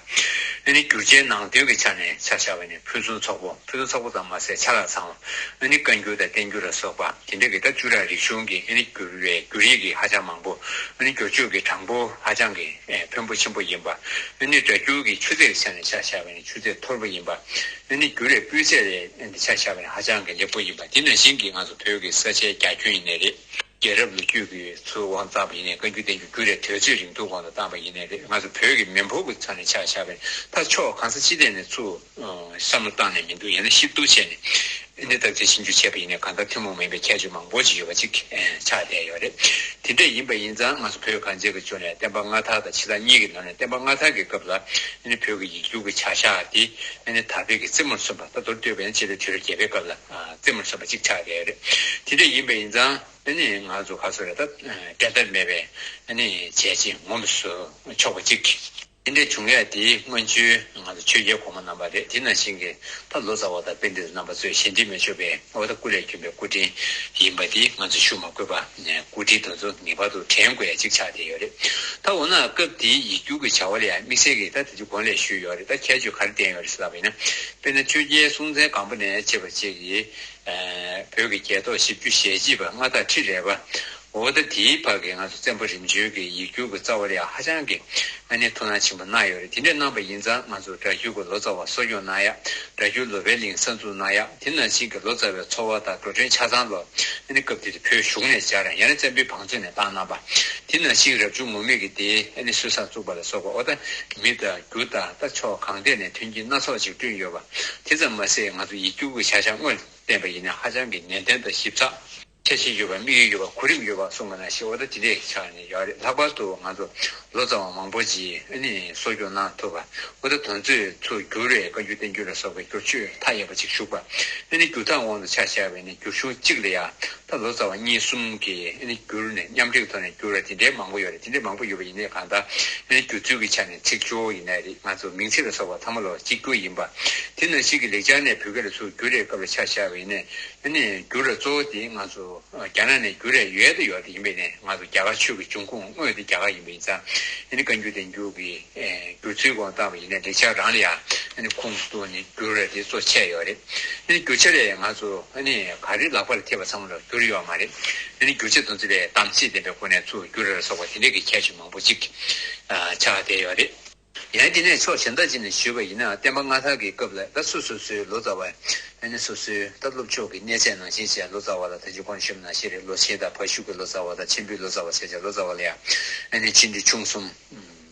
ཨ་ནི་བསྒྱུར་བྱའི་ནང་དོན་གྱི་ཆ་ནས་ཆ་བཞག་པ་ཡིན་ནའི་ཕུན་སུམ་ཚོགས་པོ། ཕུན་སུམ་ཚོགས་པོ་ཙམ་མ་ཟད་ཆ་ལག་ཚང་བ། ཨ་ནི་བཀའ་འགྱུར་དང་བསྟན་འགྱུར་ལ་སོགས་པ་དེ་འདྲ་གི་ད་བཅུ་ཕྲག་རིག་གཞུང་གི་ཨ་ནི་བསྒྱུར་བའི་བསྒྱུར་ཡིག་གི་ཧ་ཅང་མང་པོ། ཨ་ནི་བསྒྱུར་བཅོས་ཀྱི་གྲངས་འབོར་ཧ་ཅང་གི་ཨེ་ཕོན་པོ་ཆེན་པོ་ཡིན་པ། ཨ་ནི་སྒྲ་སྒྱུར་གྱི་ཆུ་ཚད་ཀྱི་ཆ་ནས་ཆ་བཞག་པ་ཡིན་ནའི་ཆུ་ཚད་མཐོ་པོ་ཡིན་པ། ཨ་ནི་བསྒྱུར་བའི་སྤུས་ཚད་ལ་ཨ་ནི་ཆ་བཞག་པ་ཡིན་ནའི་ཧ་ཅང་གི་ལེགས་པོ་ཡིན་པ། དེ་ནང་བཞིན་གྱི་ང་ཚོ་བོད་ཀྱི་ས་ཆའི་རྒྱ་ཁྱོན་ཡིན་ནའི་རེད། རྒྱལ་རབས་ལོ་རྒྱུས་ཀྱི་ཚུར་དབང་བཏང་བ་ཡིན་ནའི་བཀའ་འགྱུར་བསྟན་འགྱུར་བསྒྱུར་རེ་དུས་ཚོད་རིང་ཐུང་དབང་དུ་བཏང་བ་ཡིན་ནའི་རེད། ང་ཚོ་བོད་ཀྱི་མི་འབོར་གྱི་ཆ་ནས་ཆ་བཞག་པ་ཡིན་ད་ཕྱོགས་གང་ས་ཅི་ཐད་ནས་ཚུར་ཨ་བསམ་བློ་བཏང་ནས་མི་འདུག་ཡང་ན་ཞིབ་ཏུ་བྱས་ནས་ཨ་ནི་བརྟག་དཔྱད་ཞིབ་འཇུག་བྱས་པ་ཡིན་ནའི་གང་ལྟར་ཐུན་མོང་མིན་པའི་ཁྱད་ཆོས་མང་པོ་ཞིག་ཡོད་པ་ཅིག་ཨེ་ཆགས་བསྡད་ཡོད་རེད། དེ་འདྲ་ཡིན་པ་ཡིན་ཙང་ང་ཚོ་བོད་གངས་ཅན་གྱི་ལྗོངས་ནས་བསྟན་པ་སྔ་དར་དང་ཕྱི་དར་གཉིས་ཀྱི་ནང་ནས་བསྟན་པ་སྔ་དར་གྱི་སྐབས་ལ་ཨ་ནི་བོད་ཀྱི་ཡིག་སྒྱུར་གྱི་བྱ་གཞག་དེ་ཨ་ནི་དར་སྤེལ་གྱི་རྩེ་མོར་སོན་པ། ད་མདོར་བསྡུས་པ་ཡིན་ན་སྤྱི་ལོའི་དུས་རབས་བརྒྱད་པའི་སྐབས་ལ་ཨ་རྩེ་མོར་སོན་པ་ཅིག་ཆགས་བསྡད་ཡོད་རེད། དེ་འདྲ་ཡིན་པ་ཡིན་ཙང་། ཨ་ནི་ང་ཚོ་ག་ཚོད་རེད་ད། འགྲན་ཟླ་མེད་པའི་ཨ་ནི་བྱས་རྗེས་ངོམ་སུ་ཆོག་པ་ཅིག་དེ་འདྲ་བྱུང་ཡ་དེ་སྔོན་བྱོན་ང་ཚོ་ཆོས་རྒྱལ་གོང་མ་རྣམ་པ་རེད། དེ་ནང་བཞིན་གྱི་ད་ལོ་ཙཱ་བ་དང་པཎྜི་ཏ་རྣམ་པ་ཚོས་གཞན་དྲིང་མི་འཇོག་པའི་འོ་ད་སྐུ་ལས་བསྐྱོན་པའི་སྐུ་དྲིན་ཡིན་པ་དེ་ང་ཚོ་ཞུ་མ་དགོས་པ་སྐུ་དྲིན་དེ་ཚོ་ངེས་པར་དུ་དྲན་དགོས་ཡ་ཅིག་ཆགས་བསྡད་ཡོད་རེད། ད་འོ་ན་སྐབས་དེའི་ཡིག་སྒྱུར་གྱི་བྱ་བ་ལ་ཡང་དམིགས་བསལ་གྱི་ད་དེ་ཚོ་གོང་ལས་ཞུས་ཡོད་རེད། ད་ཁྱད་ཆོས་ག་རེ་ལྡན་ཡོད་རེད་ཟེར་ལབ་པ་ཡིན་ན། དཔེར་ན་ཆོས་རྒྱལ་སྲོང་བཙན་སྒམ་པོ་ནས་བྱས་པ་བཅས་ཀྱི། ཨ་བོད་ཀྱི་རྒྱལ་ཐོག་བཞི་བཅུ་ཞེ་གཅིག་པ་མངའ་བདག་ཁྲི་རལ་པ། འོ་ད་དེའི་བར་གྱི་ང་ཚོ་བཙན་པོ་རིམ་བྱོན་གྱི་ཡིག་སྒྱུར་གྱི་རྩ་བ་ལ་ཡང་ཧ་ཅང་གི་ཨ་ནི་ཐུགས་སྣང་ཆེན་པོ་གནང་ཡོད་རེད། དེ་འདྲ་གནང་པ་ཡིན་ཙང་ང་ཚོ་སྒྲ་སྒྱུར་གྱི་ལོ་ཙཱ་བ་གསོ་སྐྱོང་གནང་ཡག་སྒྲ་སྒྱུར་ལོ་པཎ་གླིང་གསར་འཛུགས་གནང་ཡག་དེ་ནང་བཞིན་གྱི་ལོ་ཙཱ་བའི་འཚོ་བ་དང་འགྲོ་གྲོན་ཆ་ཚང་ལོ་ཨ་ནི་སྐབས་དེ་དུས་བོད་གཞུང་ནས་སྦྱར་ཡང་ན་བཙན་པོའི་བང་མཛོད་ནས་བཏང་གནང་པ། དེ་ནང་བཞིན་རབ་བྱུང་ངུར་སྨྲིག་གི་སྡེ་ཨ་ནི་སྲོལ་བཟང་བཙུགས་པ་ལ་སོགས་པ། འོ་ད་མི་དང་རྒྱུ་དང་ད་ཕྱོགས་གང་ཐད་ནས་མཐུན་རྐྱེན་སྣ་ཚོགས་ཅིག་བསྐྲུན་ཡོད་པ། དེ་ཙམ་མ་ཟད་ང་ཚོ་ཡིག་སྒྱུར་གྱི་བྱ་གཞག་དངོས་བསྟན་པ་ཡིན་ན་ཧ་ཅང་གི་ནན་ཏན་དང་ཞིབ་ཚགས། འཆར་གཞི་ཡོད་པ། དམིགས་ཡུལ་ཡོད་པ། གོ་རིམ་ཡོད་པ་གསུངས་པ་ནང་བཞིན། འོ་ད་དེ་འདྲས་ཆགས་ནས་ཡོད་རེད། ལྷག་པར་དུ་ང་ཚོ་ལོ་ཙཱ་བ་མང་པོ་ཅིག་ཨ་ནི་གསོ་སྐྱོང་གནང་ཐུབ་པ། འོ་ད་དེ་ཚོས་ཚུར་བསྒྱུར་བའི་བཀའ་འགྱུར་བསྟན་འགྱུར་ལ་སོགས་པའི་བསྒྱུར་བཅོས་མཐའ་ཡས་པ་ཅིག་བཞུགས་པ། ཨ་ནི་བསྒྱུར་ཐབས་དབང་དུ་ཆ་བཞག་པ་ཡིན་ན་བསྒྱུར་གཞུང་གཅིག་ལ་ཡང་ད་ལོ་ཙཱ་བ་གཉིས་གསུམ་གྱིས་ཨ་ནི་བསྒྱུར་ནས་མཉམ་འབྲེལ་གྱི་ཐོག་ནས་བསྒྱུར་བ་དེ་འདྲའི་མང་པོ་ཡོད་རེད། དེ་འདྲའི་མང་པོ་ཡོད་པ་ཡིན་ནའི་གང་ལྟར་ཨ་ནི་བསྒྱུར་ཚུལ་གྱི་ཆ་ནས་ཚིག་སྦྱོར་ཡིན་ནའི་རེད། ང་ཚོ་མིང་ཚིག་ལ་སོགས་པ་ཐ་མ་ལོ་གཅིག་གྱུར་ཡིན་པ། དེ་ནང་བཞིན་གྱི་ལེགས་སྦྱར་ནས་བོད་སྐད་ལ་ཚུར་བསྒྱུར་བའི་སྐབས་ལ་ཆ་བཞག་པ་ཡིན་ནའི། ཨ་ནི་བསྒྱུར་བ་གཙོ་བོ་དེ་ང་ཚོ་རྒྱ་ནག་ནས་བསྒྱུར་བའི་ཡོད་དེ་ཡོད་དེ་ཡིན་པས་ནས། ང་ཚོ་རྒྱ་གར་ཆོས་ཀྱི་འབྱུང་ཁུངས་དངོས་དེ་རྒྱ་གར་ཡིན་པ་ཡིན་ཙང་། ཨ་ནི་བཀའ་འགྱུར་བསྟན་འགྱུར་གྱི་ཨེ་བསྒྱུར་ཚུལ་སྐོར་བཏང་བ་ཡིན་ན་ལེགས་སྦྱར་རང་ལ་ཡང་ཨ་ནི་ཁུངས་གཏུགས་ནས་བསྒྱུར་བ་དེ་གཙོ་ཆེ་ཡོད་རེད། ཨ་ནི་བསྒྱུར་བྱ་ལ་ཡང་ང་ཚོ་ཨ་ནི་ག་རེ་ལག་པ་ལ་ཐེབས་པ་ཚང་མ་ལ་བསྒྱུར་ཡོད་མ་རེད། ཨ་ནི་བསྒྱུར་བྱ་དེ་ཚོ་ལ་དམ་ཚིག་ལྡན་པའི་སྒོ་ནས་ཚུར་བསྒྱུར་བ་ལ་སོགས་པ་དེ་འདྲས་ཀྱི་ཁྱད་ཆོས་མང་པོ་ཅིག་ཨ་ཆགས་བསྡད་ཡོད་རེད། ཡང་དེ་ནས་ཕྱོགས་གཞན་དག་ཅིག་ནས་ཞུས་པ་ཡིན་ན། བསྟན་པ་སྔ་དར་གྱི་སྐབས་ལ་ད་སོ་སོ་སོའི་ལོ་ཙཱ་བ་ཨ་ནི་སོ་སོའི་ད་སློབ་ཕྱོགས་ཀྱི་གནས་ཚད་ནང་བཞིན་བྱས། ལོ་ཙཱ་བ་ལ་ད་ཅི་གོང་ཞུས་པ་ནང་བཞིན་རེད། ལོ་ཆེན་དང་བར་ཞུགས་ཀྱི་ལོ་ཙཱ་བ་དང་ཆེན་པོའི་ལོ་ཙཱ་བ་ཟེར་བྱས། ལོ་ཙཱ་བ་ལ་ཡང་ཨ་ནི་ཆེ་འབྲིང་ཆུང་གསུམ་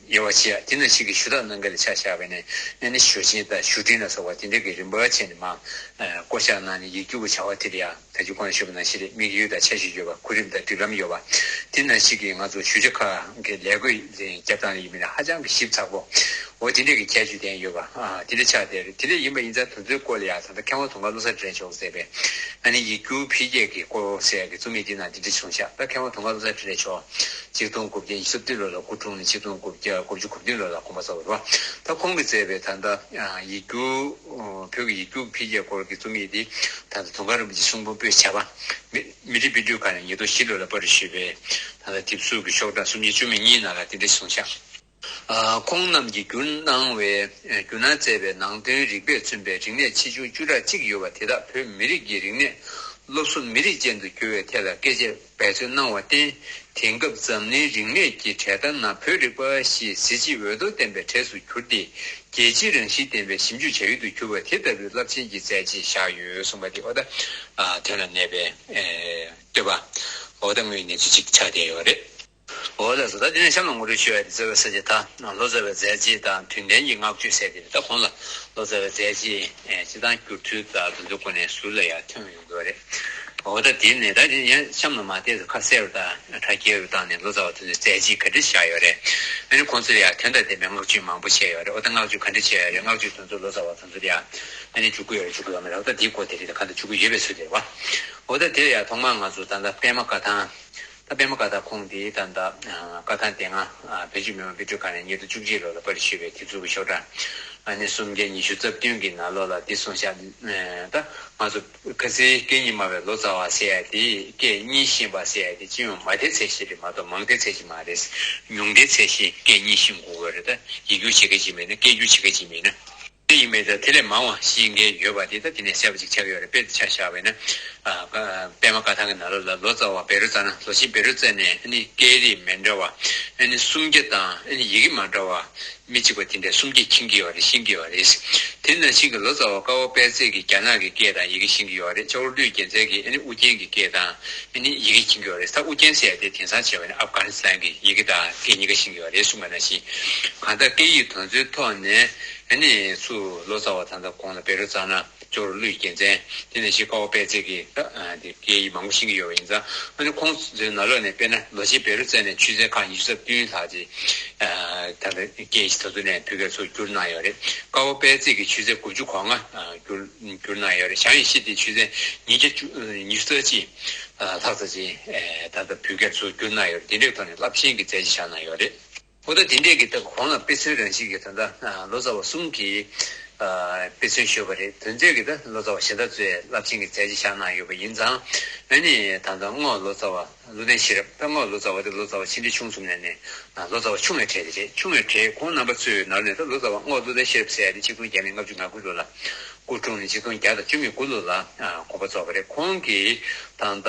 དབྱེ་བ་ཕྱེ་ཡ། དེ་ནང་བཞིན་གྱི་ཞུ་དག་གནང་མཁན་ལ་ཆ་བཞག་པ་ཡིན་ན་ཨ་ནི་ཞུ་ཆེན་དང་ཞུ་འབྲིང་ལ་སོགས་པ་དེ་འདྲ་གི་རིམ་པ་བྱས་ནས་མར་བསྐོ་བཞག་གནང་ནས་ཡིག་སྒྱུར་གྱི་བྱ་བ་དེ་ལ་ཡང་ད་ ང་ཚོས་གོང་ལ་ཞུས་པ་ནང་བཞིན་རེད། དམིགས་ཡུལ་དང་འཆར་གཞི་ཡོད་པ། གོ་རིམ་དང་སྒྲིག་ལམ་ཡོད་པ། དེ་ནང་བཞིན་གྱི་ང་ཚོ་ཞུ་ཆ་ཁག་གི་ལས་བགོས་རྒྱབ་སྟངས་ཡིན་མིན་ཧ་ཅང་གི་ཞིབ་ཚགས་པོ། འོ་དེ་འདྲས་ཀྱི་ཁྱད་ཆོས་ལྡན་ཡོད་པ། ཨ་དེ་འདྲ་ཆགས་བསྡད་རེད། དེ་འདྲ་ཡིན་པ་ཡིན་ཙང་དེ་ཚོའི་སྐོར་ལ་ཡང་ད་ལྟ་མཁས་དབང་དུང་དཀར་བློ་བཟང་འཕྲིན་ལས་མཆོག་ཟེར་བའི་ཨ་ནི་ཡིག་སྒྱུར་འཕེལ་རྒྱས་ཀྱི་སྐོར་ཟེར་ཡག་གི་རྩོམ་ཡིག་འདི་ནང་འདི་འདྲ་བྱུང་ཤག་ད་མཁས་དབང་དུང་དཀར་བློ་བཟང་འཕྲིན་ལས་མཆོག་ཆིག་སྟོང་དགུ་བརྒྱ་ཉི་ཤུ་རྩ་བདུན་ལོ་ལ་སྐུ་འཁྲུངས་ནས་ཆིག་སྟོང་དགུ་བརྒྱ་དགུ་བཅུ་གོ་བདུན་ལོ་ལ་དགོངས་པ་རྫོགས་པ་རེད་བ། ད་ཁོང་གིས་མཛད་པའི་ད་ལྟ་ཡིག་སྒྱུར་བོད་ཀྱི་ཡིག་སྒྱུར་འཕེལ་རྒྱས་སྐོར་གྱི་རྩོམ་ཡིག་འདི་ད་ལྟ་དུང་དཀར་རིན་པོ་ཆེ་གསུང་འབུམ་པོད་བྱ་བ་མི་མི་རིགས་དཔེ་སྐྲུན་ཁང་ནས་ཉིས་སྟོང་བཞི་ལོ་ལ་པར་ཞུས་པའི་ད་ལྟ་དེབ་གཟུགས་ཀྱི་ཤོག་གྲངས་སུམ་བརྒྱ་བཅུ་མེད་གཉིས་ནང་ལ་དེ་འདྲ་གསུངས་ཤག་ཨ་ཁོང་རྣམས་ཀྱིས་བསྒྱུར་གནང་བའི་ཨ་བསྒྱུར་གནང་མཛད་པའི་ནང་དོན་རིགས་པས་མཚོན་པའི་རིག་གནས་ཆེ་ཆུང་བཅུ་ཕྲག་གཅིག་ཡོད་པ་དེ་དག་བོད་མི་རིགས་ཀྱི་རིག་གནས་སློབ་གསོ་མི་རིགས་ཅན་དུ་བསྒྱུར་བའི་ཐད་ལ་སྐད་ཆ་འབད་བརྩོན་གནང་བར་བརྟེན། དེང་སྐབས་འཛམ་གླིང་རིག་གནས་ཀྱི་གྲལ་སྟར་ནང་བོད་རིག་པ་ཞེས་གཟི་བརྗིད་འོད་སྟོང་ལྡན་པའི་གྲས་སུ་གྱུར་ཏེ། རྒྱལ་སྤྱིའི་རང་བཞིན་ལྡན་པའི་ཞིབ་འཇུག་བྱ་ཡུལ་དུ་གྱུར་པ་དེ་ལྟ་བུའི་རླབས་ཆེན་གྱི་མཛད་རྗེས་བཞག་ཡོད་གསུངས་པ་དེ་འོ་ད་ཨ་དོན་ལ་གནས་པའི་ཨེ་བསྟོད་པ་འོ་ད་དངོས་གནས་ཚུལ་གཅིག་ཆགས་བསྡད་ཡོད་རེད། འོ་ལགས་སོ། ད་དེ་ནས་གཤམ་ལ་ངོ་སྤྲོད་ཞུ་ཡ་དེ་རྩ་བའི་ས་བཅད་ད་ལོ་ཙཱ་བའི་མཛད་རྗེས་དང་དོན་ལྡན་གྱི་བསྔགས་བརྗོད་ཟེར་དེ་རེད། ད་གོང་ལ་ལོ་ཙཱ་བའི་མཛད་རྗེས་ཨེ་སྤྱི་བཏང་སྒྱུར་ཚུལ་དང་དེ་ཚོའི་སྒོ་ནས་ཟུར་ལ་ཡང་ཐོན་ཡོང་གི་རེད། འོ་ད་དེ་ནས་ད་དེ་ཡང་གཤམ་ལ་མ་བལྟས་སུ་ཁ་གསལ་རུ་དང་དྲ་རྒྱས་རུ་བཏང་ནས་ལོ་ཙཱ་བ་དེ་ཚོའི་མཛད་རྗེས་ག་འདྲ་བཞག་ཡོད་རེད། ཨ་ནི་ཁོང་ཚོས་ཡང་དོན་དང་ལྡན་པའི་བསྔགས་བརྗོད་མང་པོ་བྱས་ཡོད་རེད། འོ་ད་བསྔགས་བརྗོད་ག་འདྲ་བྱས་ཡོད་རེད། བསྔགས་བརྗོད་དེ་ཚོ་ལོ་ཙཱ་བ་དེ་ཚོ་ལ་ཡང་ཨ་ནི་འཇུག་གི་ཡོད་རེད་འཇུག་གི་ཡོད་མ་རེད། འོ་ད་དེའི་སྐོར་དེ་རིགས་ད་ག་འདྲ་འཇུག་གི་ཡོད་པའི་ཚུལ་དེ་རེད་བ། འོ་ད་དེ་ཡང་ཐོག་མར་ང་ཚོ་ད་ལྟ་པད་མ་བཀའ་ཐང་། ད་པད་མ་བཀའ་ཐང་ཁོང་དེ་ད་ལྟ་བཀའ་ཐང་སྡེ་ལྔ་བོད་བརྒྱུད་མི་མང་དཔེ་སྐྲུན་ཁང་ནས་ཉིས་སྟོང་བཅུ་གཅིག་ལོ་ལ་པར་ཞུས་པའི་དེབ་གཟུགས་ཀྱི་ཤོག་གྲངས་ཨ་ནི་སུམ་བརྒྱ་ཉི་ཤུ་རྩ་བདུན་གྱི་ནང་ལོགས་ལ་འདི་གསུངས་ཤག་ད་ང་ཚོ་ཁ་སང་སྐད་གཉིས་སྨྲ་བའི་ལོ་ཙཱ་བ་ཟེར་ཡ་དེ་སྐད་གཉིས་ཤེས་པ་ཟེར་ཡ་དེ་སྤྱི་ཡོངས་མང་མཐའི་ཚད་གཞི་རེད་མ་གཏོགས་མང་མཐའི་ཚད་གཞི་མ་རེད། ཉུང་མཐའི་ཚད་གཞི་སྐད་གཉིས་ཤེས་དགོས་པ་རེད། ད་ཡིག་སྒྱུར་བྱེད་མཁན་ཅིག་མིན་ན་སྐད་སྒྱུར་བྱེད་མཁན་ཅིག་མིན་ན། དེ་ཡིན་པས་ད་དེ་ལས་མང་བ་ཤེས་མཁན་ཡོད་པ་དེ་ད་དེ་ནས་གསལ་པོ་ཅིག་ཆགས་ཀྱི་ཡོད་རེད། དཔེ་ཆ་བཞག་པ་ཡིན་ན། ཨ་ཀ་པད་མ་བཀའ་ཐང་གི་ནང་ལོགས་ལ་ལོ་ཙཱ་བ་བཻ་རོ་ཙ་ན་ལོ་ཆེན་བཻ་རོ་ཙ་ནས་ཨ་ནི་སྐད་རིགས་མི་འདྲ་བ་ཨ་ནི་སུམ་བརྒྱ་དང་ཨ་ནི་ཡི་གེ་མ་འདྲ་བ་མི་གཅིག་པ་དེ་འདྲས་སུམ་བརྒྱ་མཁྱེན་གྱི་ཡོད་རེད། ཤེས་ཀྱི་ཡོད་རེད། དེ་ནང་བཞིན་གྱི་ལོ་ཙཱ་བ་ཀ་བོ་པད་ཚེ་གིས་རྒྱ་ནག་གི་སྐད་དང་ཡི་གེ་ཤེས་ཀྱི་ཡོད་རེད། ལྕགས་རོ་ཀླུའི་རྒྱལ་མཚན་གྱིས་ཨ་ནི་ཨུ་རྒྱན་གྱི་སྐད་དང་ཨ་ནི་ཡི་གེ་མཁྱེན་གྱི་ཡོད་རེད། ད་ཨུ་རྒྱན་ཟེར་ཡ་དེ་དེང་སང་བྱས་པ་ཡིན་ན་ཨབ་གྷ་ནི་སི་ཐན་གྱི་ཡི་གེ་དང་སྐད་གཉིས་ཀ་ཤེས་ཀྱི་ཡོད་རེད་གསུངས་པ་ནང་བཞིན། གང་ལྟར་སྐད་ཡིག་དེ་ཚོའི་ཐོག་ནས་ཨ་ནི་ཚུར་ལོ་ཙཱ་བ་ད་ལྟ་གོང་ལ་བཻ་རོ་ཙ་ན། ལྕགས་རོ་ཀླུའི་རྒྱལ་མཚན། དེ་ནས་ཤི་ཀ་བོ་པད་ཚེ་གིས་ད་ཨ་དེ་སྐད་ཡིག་མང་པོ་ཤེས་ཀྱི་ཡོད་པ་ཡིན་ཙང་། ཨ་ནི་ཁོང་ཚོའི་ནང་ལོགས་ནས་དཔེར་ན་ལོ་ཆེན་བཻ་རོ་ཙ་ནས་ཆོས་ཚན་ཁག་ཉི་ཤུ་རྩ་བདུན་ལྷག་ཅིག་ཨ་ད་ལྟ་སྐད་ཡིག་དེ་ཚོ་ནས་བོད་སྐད་ཚུར་བསྒྱུར་གནང་ཡོད་རེད། ཀ་བོ་པད་ཚེ་གིས་ཆོས་ཚན་དགུ་བཅུ་གོ་ལྔ་ཨ་བསྒྱུར་བསྒྱུར་གནང་ཡོད་རེད། ཞང་ཡེ་ཤེས་དེས་ཆོས་ཚན་ཉིས་བརྒྱ་བཅུ་ཉི་ཤུ་རྩ་གཅིག་ཨ་ལྷག་ཙམ་ཅིག་ཨ་ད་ལྟ་བོད་སྐད་ཚུར་བསྒྱུར་གནང་ཡོད་རེད། དེ་འདྲའི་ཐོག་ནས་རླབས་ཆེན་གྱི་མཛད་རྗེས་བཞག་གནང་ཡོད་རེད། འོ་ད་དེ་འདྲས་ཀྱི་ད་གོང་ལ་དཔེ་མཚོན་རང་བཞིན་གྱི་ད་ལྟ་ལོ་ཙཱ་བ་གསུམ་གྱིས་དཔེ་མཚོན་ཞུས་པ་རེད། དོན་མཛད་ཀྱི་ད་ལོ་ཙཱ་བ་གཞན་དག་ཚོས་རླབས་ཆེན་གྱི་མཛད་རྗེས་བཞག་གནང་ཡོད་པ་ཡིན་ཙང་། ཨ་ནི་ད་ལྟ་རྔོག་ལོ་ཙཱ་བ་ཀླུ་ལྡིང་ཤེས་རབ། ད་རྔོག་ལོ་ཙཱ་བ་དེ་ལོ་ཙཱ་བ་ཆེ་འབྲིང་ཆུང་གསུམ་ནས་ནས་ལོ་ཙཱ་བ་ཆུང་བའི་གྲས་དེ་རེད། ཆུང་བའི་གྲས་ཁོང་རྣམ་པ་ཚོའི་ནང་ནས་ད་ལོ་ཙཱ་བ་རྔོག་ཀླུ་ལྡིང་ཤེས་རབ་ཟེར་ཡ་དེ་ཆིག་སྟོང་བརྒྱ་མེད་ལྔ་བཅུ་ང་དགུ་ལོ་ལ། སྐུ་འཁྲུངས་ནས་ཆིག་སྟོང་བརྒྱ་དང་བཅུ་མེད་དགུ་ལོ་ལ་དགོངས་པ་རྫོགས་པ་རེད། ཁོང་གིས་ད་ལྟ་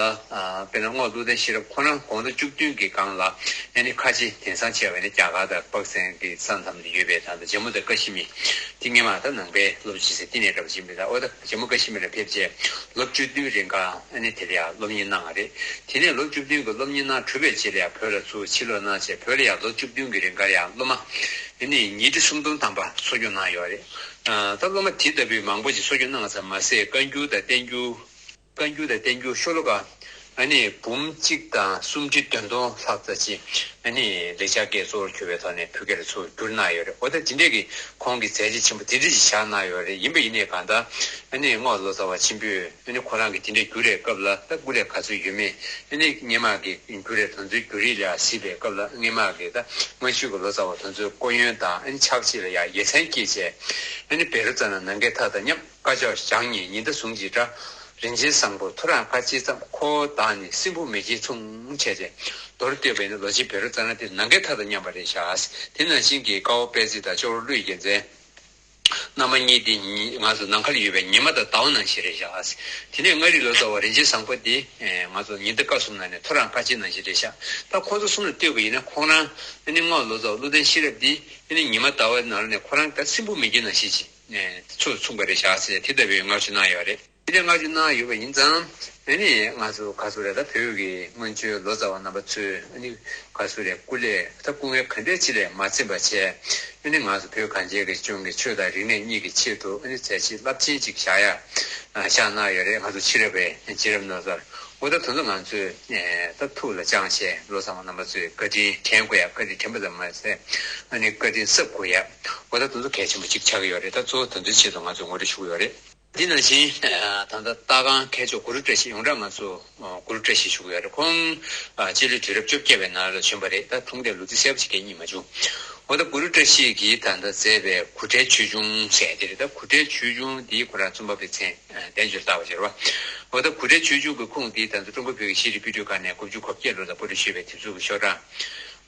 དཔེར་ན་རྔོག་ཀླུ་ལྡིང་ཤེས་རབ་ཁོ་རང་དགུང་ལོ་བཅུ་བདུན་གྱི་སྒང་ལ་ཨ་ནི་ཁ་ཆེ་དེང་སང་བྱས་པ་ནི་རྒྱ་གར་དང་དཔག་ཚད་ཀྱི་ས་མཚམས་ལ་ཡོད་པའི་ད་ལྟ་ཇམ་མུ་དང་ཀ་ཤི་མིར་དེ་སྔོན་མ་ད་ནང་པའི་སློབ་སྤྱི་ཟེར་དེ་ནས་འདྲ་པོ་ཅིག་མི་འདུག་འོ་ད་ཇམ་མུ་ཀ་ཤི་མིར་ལ་ཕེབས་རྗེས་ལོ་བཅུ་བདུན་རིང་ག་ཨ་ནི་དེ་ལ་ཡང་སློབ་གཉེར་གནང་བ་རེད། དེ་ནས་ལོ་བཅུ་བདུན་གྱི་སློབ་གཉེར་གནང་གྲུབ་པའི་རྗེས་ལ་ཡང་བོད་ལ་ཚུར་ཕྱིར་ལོག་གནང་བྱས་བོད་ལ་ཡང་ལོ་བཅུ་བདུན་གྱི་རིང་ག་ཡང་སློབ་མ་ཨ་ནི་ཉིས་ཁྲི་སུམ་སྟོང་ཐམ་པ་འཚོ་སྐྱོང་གནང་ཡོད་རེད། ད་སློབ་མ་དེ་ལྟ་བུའི་མང་པོ་ཞིག་གསོ་སྐྱོང་གནང་བ་ཙམ་མ་ཟད་བཀའ་འགྱུར་དང་བསྟན་འགྱུར། བཀའ་འགྱུར་དང་བསྟན་འགྱུར་ཤོ་ལོ་ཀ་ཨ་ནི་འབུམ་གཅིག་དང་སུམ་ཁྲི་བདུན་སྟོང་ལྷག་ཙམ་ཅིག་ཨ་ནི་ལེགས་སྦྱར་སྐད་གཙོ་བོར་གྱུར་པའི་ཐོག་ནས་བོད་སྐད་ལ་ཚུར་བསྒྱུར་གནང་ཡོད་རེད། འོ་ད་དེ་འདྲས་ཀྱི་ཁོང་གི་མཛད་རྗེས་ཆེན་པོ་དེ་འདྲས་ཞིག་བཞག་གནང་ཡོད་རེད། ཡིན་པ་ཡིན་ནའི་གང་ལྟར་ཨ་ནི་རྔོག་ལོ་ཙཱ་བ་ཆེན་པོས་ཨ་ནི་ཁོ་རང་གིས་དེ་འདྲས་བསྒྱུར་བའི་སྐབས་ལ་ད་སྐུ་ལས་ག་ཚོད་ཡོད་མེད་ཨ་ནི་སྔོན་མ་གི་བསྒྱུར་བའི་དོན་ཚོའི་བསྒྱུར་རིས་ལ་གཟིགས་པའི་སྐབས་ལ་སྔོན་མ་གི་ད་སྔ་ཤོས་ཀྱི་ལོ་ཙཱ་བ་དེ་ཚོའི་སྐུ་ཡོན་དང་ཨ་ནི་ཕྱག་རྗེས་ལ་ཡང་དགེ་མཚན་སྐྱེས་བྱས་ཨ་ནི་བཻ་རོ་ཙ་ན་ནམ་མཁའི་མཐའ་དང་མཉམ། སྐ་ཅོག་ཞག་གཉིས་ཉི་ཟླ་ཟུང་གཅིག་འདྲ། རིན་ཆེན་བཟང་པོ་ཐོ་རངས་སྐར་གཅིག་ཙམ། ཁོ་བོ་བདག་ནི་སྲིན་བུ་མེ་ཁྱིའི་མཚུངས། བྱས་ཏེ་མདོར་བསྡུས་པ་ཡིན་ན་ལོ་ཆེན་བཻ་རོ་ཙ་ན་དེ་ནམ་མཁའི་མཐའ་དང་མཉམ་པ་རེད་བཞག་དེ་ནང་བཞིན་གྱི་ཀ་བོ་པད་ཚེ་དང་ལྕགས་རོ་ཀླུའི་རྒྱལ་མཚན། རྣམ་པ་གཉིས་དེ་ཉི་ང་ཚོ་ནམ་མཁའ་ལ་ཡོད་པའི་ཉི་མ་དང་ཟླ་བ་ནང་བཞིན་རེད་བཞག་དེ་ནས་མངའ་རིས་ལོ་ཙཱ་བ་རིན་ཆེན་བཟང་པོ་དེ་ང་ཚོ་ཉི་ཟླ་སྐར་གསུམ་ནང་ནས་ཐོ་རངས་སྐར་གཅིག་ནང་བཞིན་རེད་བཞག་ད་ཁོང་ཚོ་གསུམ་ལ་ལྟོས་པ་ཡིན་ན་ཁོང་རང་ཨ་ནི་རྔོག་ལོ་ཙཱ་བ་ཀླུ་ལྡིང་ཤེས་རབ་དེ་ཨ་ནི་ཉི་མ་ཟླ་བའི་ནང་ལ་ནས་ཁོ་རང་ད་སྲིན་བུ་མེ་ཁྱིའི་ནང་བཞིན་ཅིག་ཚུར་མཚུངས་པ་རེད་བཞག་ཟེར་དེ་ལྟ་བུའི་བསྔགས་བརྗོད་གནང་ཡོད་རེད། དེ་ནས་བསྔགས་བརྗོད་གནང་ཡོད་པ་ཡིན་ཙང་། ཨ་ནི་ང་ཚོ་ག་ཚོད་རེད། ད་བོད་ཀྱི་སྔོན་བྱོན་ལོ་ཙཱ་བ་རྣམ་པ་ཚོས་ཨ་ནི་ག་ཚོད་རེད། སྐུ་ལས་ད་སྐུ་ངལ་ག་འདྲས་ཅིག་ལས་མ་ཚིམ་པ་བྱས། ཨ་ནི་ང་ཚོ་བོད་གངས་ཅན་གྱི་ལྗོངས་ཀྱི་ཆོས་དང་རིག་གནས་གཉིས་ཀྱི་ཆེད་དུ་ཨ་ནི་མཛད་རྗེས་རླབས་ཆེན་ཅིག་བཞག་ཡ་བཞག་གནང་ཡོད་རེད། ང་ཚོ་ཕྱི་རབས་པའི་རྗེ་རབས་ནོར་ཙཱ། འོ་ད་དེ་ཚོ་ང་ཚོས་ད་ཐུགས་ལ་བཅངས་བྱས་ལོ་ཙཱ་བ་རྣམ་པ་ཚོས་བཀའ་དྲིན་དྲན་དགོས་ཡ། བཀའ་དྲིན་དྲན་པ་ཙམ་མ་ཟད་ཨ་ནི་བཀའ་དྲིན་གསབ་དགོས་ཡ། འོ་ད་དེ་ཚོ་གལ་ཆེན་པོ་ཅིག་ཆགས་ཀྱི་ཡོད་རེད། ད་གཙོ་བོ་དེ་ཚོའི་ཆེད་དུ་ང་ཚོས་ངོ་སྤྲོད་ཞུ་གི་ཡོད་རེད། འདི་ནང་བཞིན། ད་ལྟ་ལྟ་སྒང་མཁས་མཆོག་གུ་རུ་བཀྲ་ཤིས། ཡོངས་གྲགས་ང་ཚོ་གུ་རུ་བཀྲ་ཤིས་ཞུ་གི་ཡོད་རེད། ཁོང་སྤྱི་ལོའི་དུས་རབས་བཅོ་བརྒྱད་པའི་ནང་ལ་བྱོན་པ་རེད། ད་འཁྲུངས་འདས་ལོ་ཚིགས་གསལ་པོ་ཞིག་གང་ཡང་རྙེད་མ་བྱུང་། འོ་ད་གུ་རུ་བཀྲ་ཤིས་ཀྱིས་ད་ལྟ་མཛད་པའི་གུར་ཁྲལ་ཆོས་འབྱུང་ཟེར་དེ་རེད། ད་གུར་ཁྲལ་ཆོས་འབྱུང་འདི་ཁོ་རང་བཙུན་པ་པའི་མཚན་གདན་ཅིག་ལ་བཏགས་པ་ཞིག་རེད་བ། འོ་ད་གུར་ཁྲལ་ཆོས་འབྱུང་གི་ཁུངས་འདི་ད་ལྟ་ཀྲུང་གོ་བོད་ཀྱི་ཤེས་རིག་པུས་སྒྲིག་ཁང་ནས་དགུ་བཅུ་གོ་བརྒྱད་ལོ་ལ་པོ་ཏི་ཤོད་པའི་དེབ་གཟུགས་ཀྱི་ཤོག་གྲངས་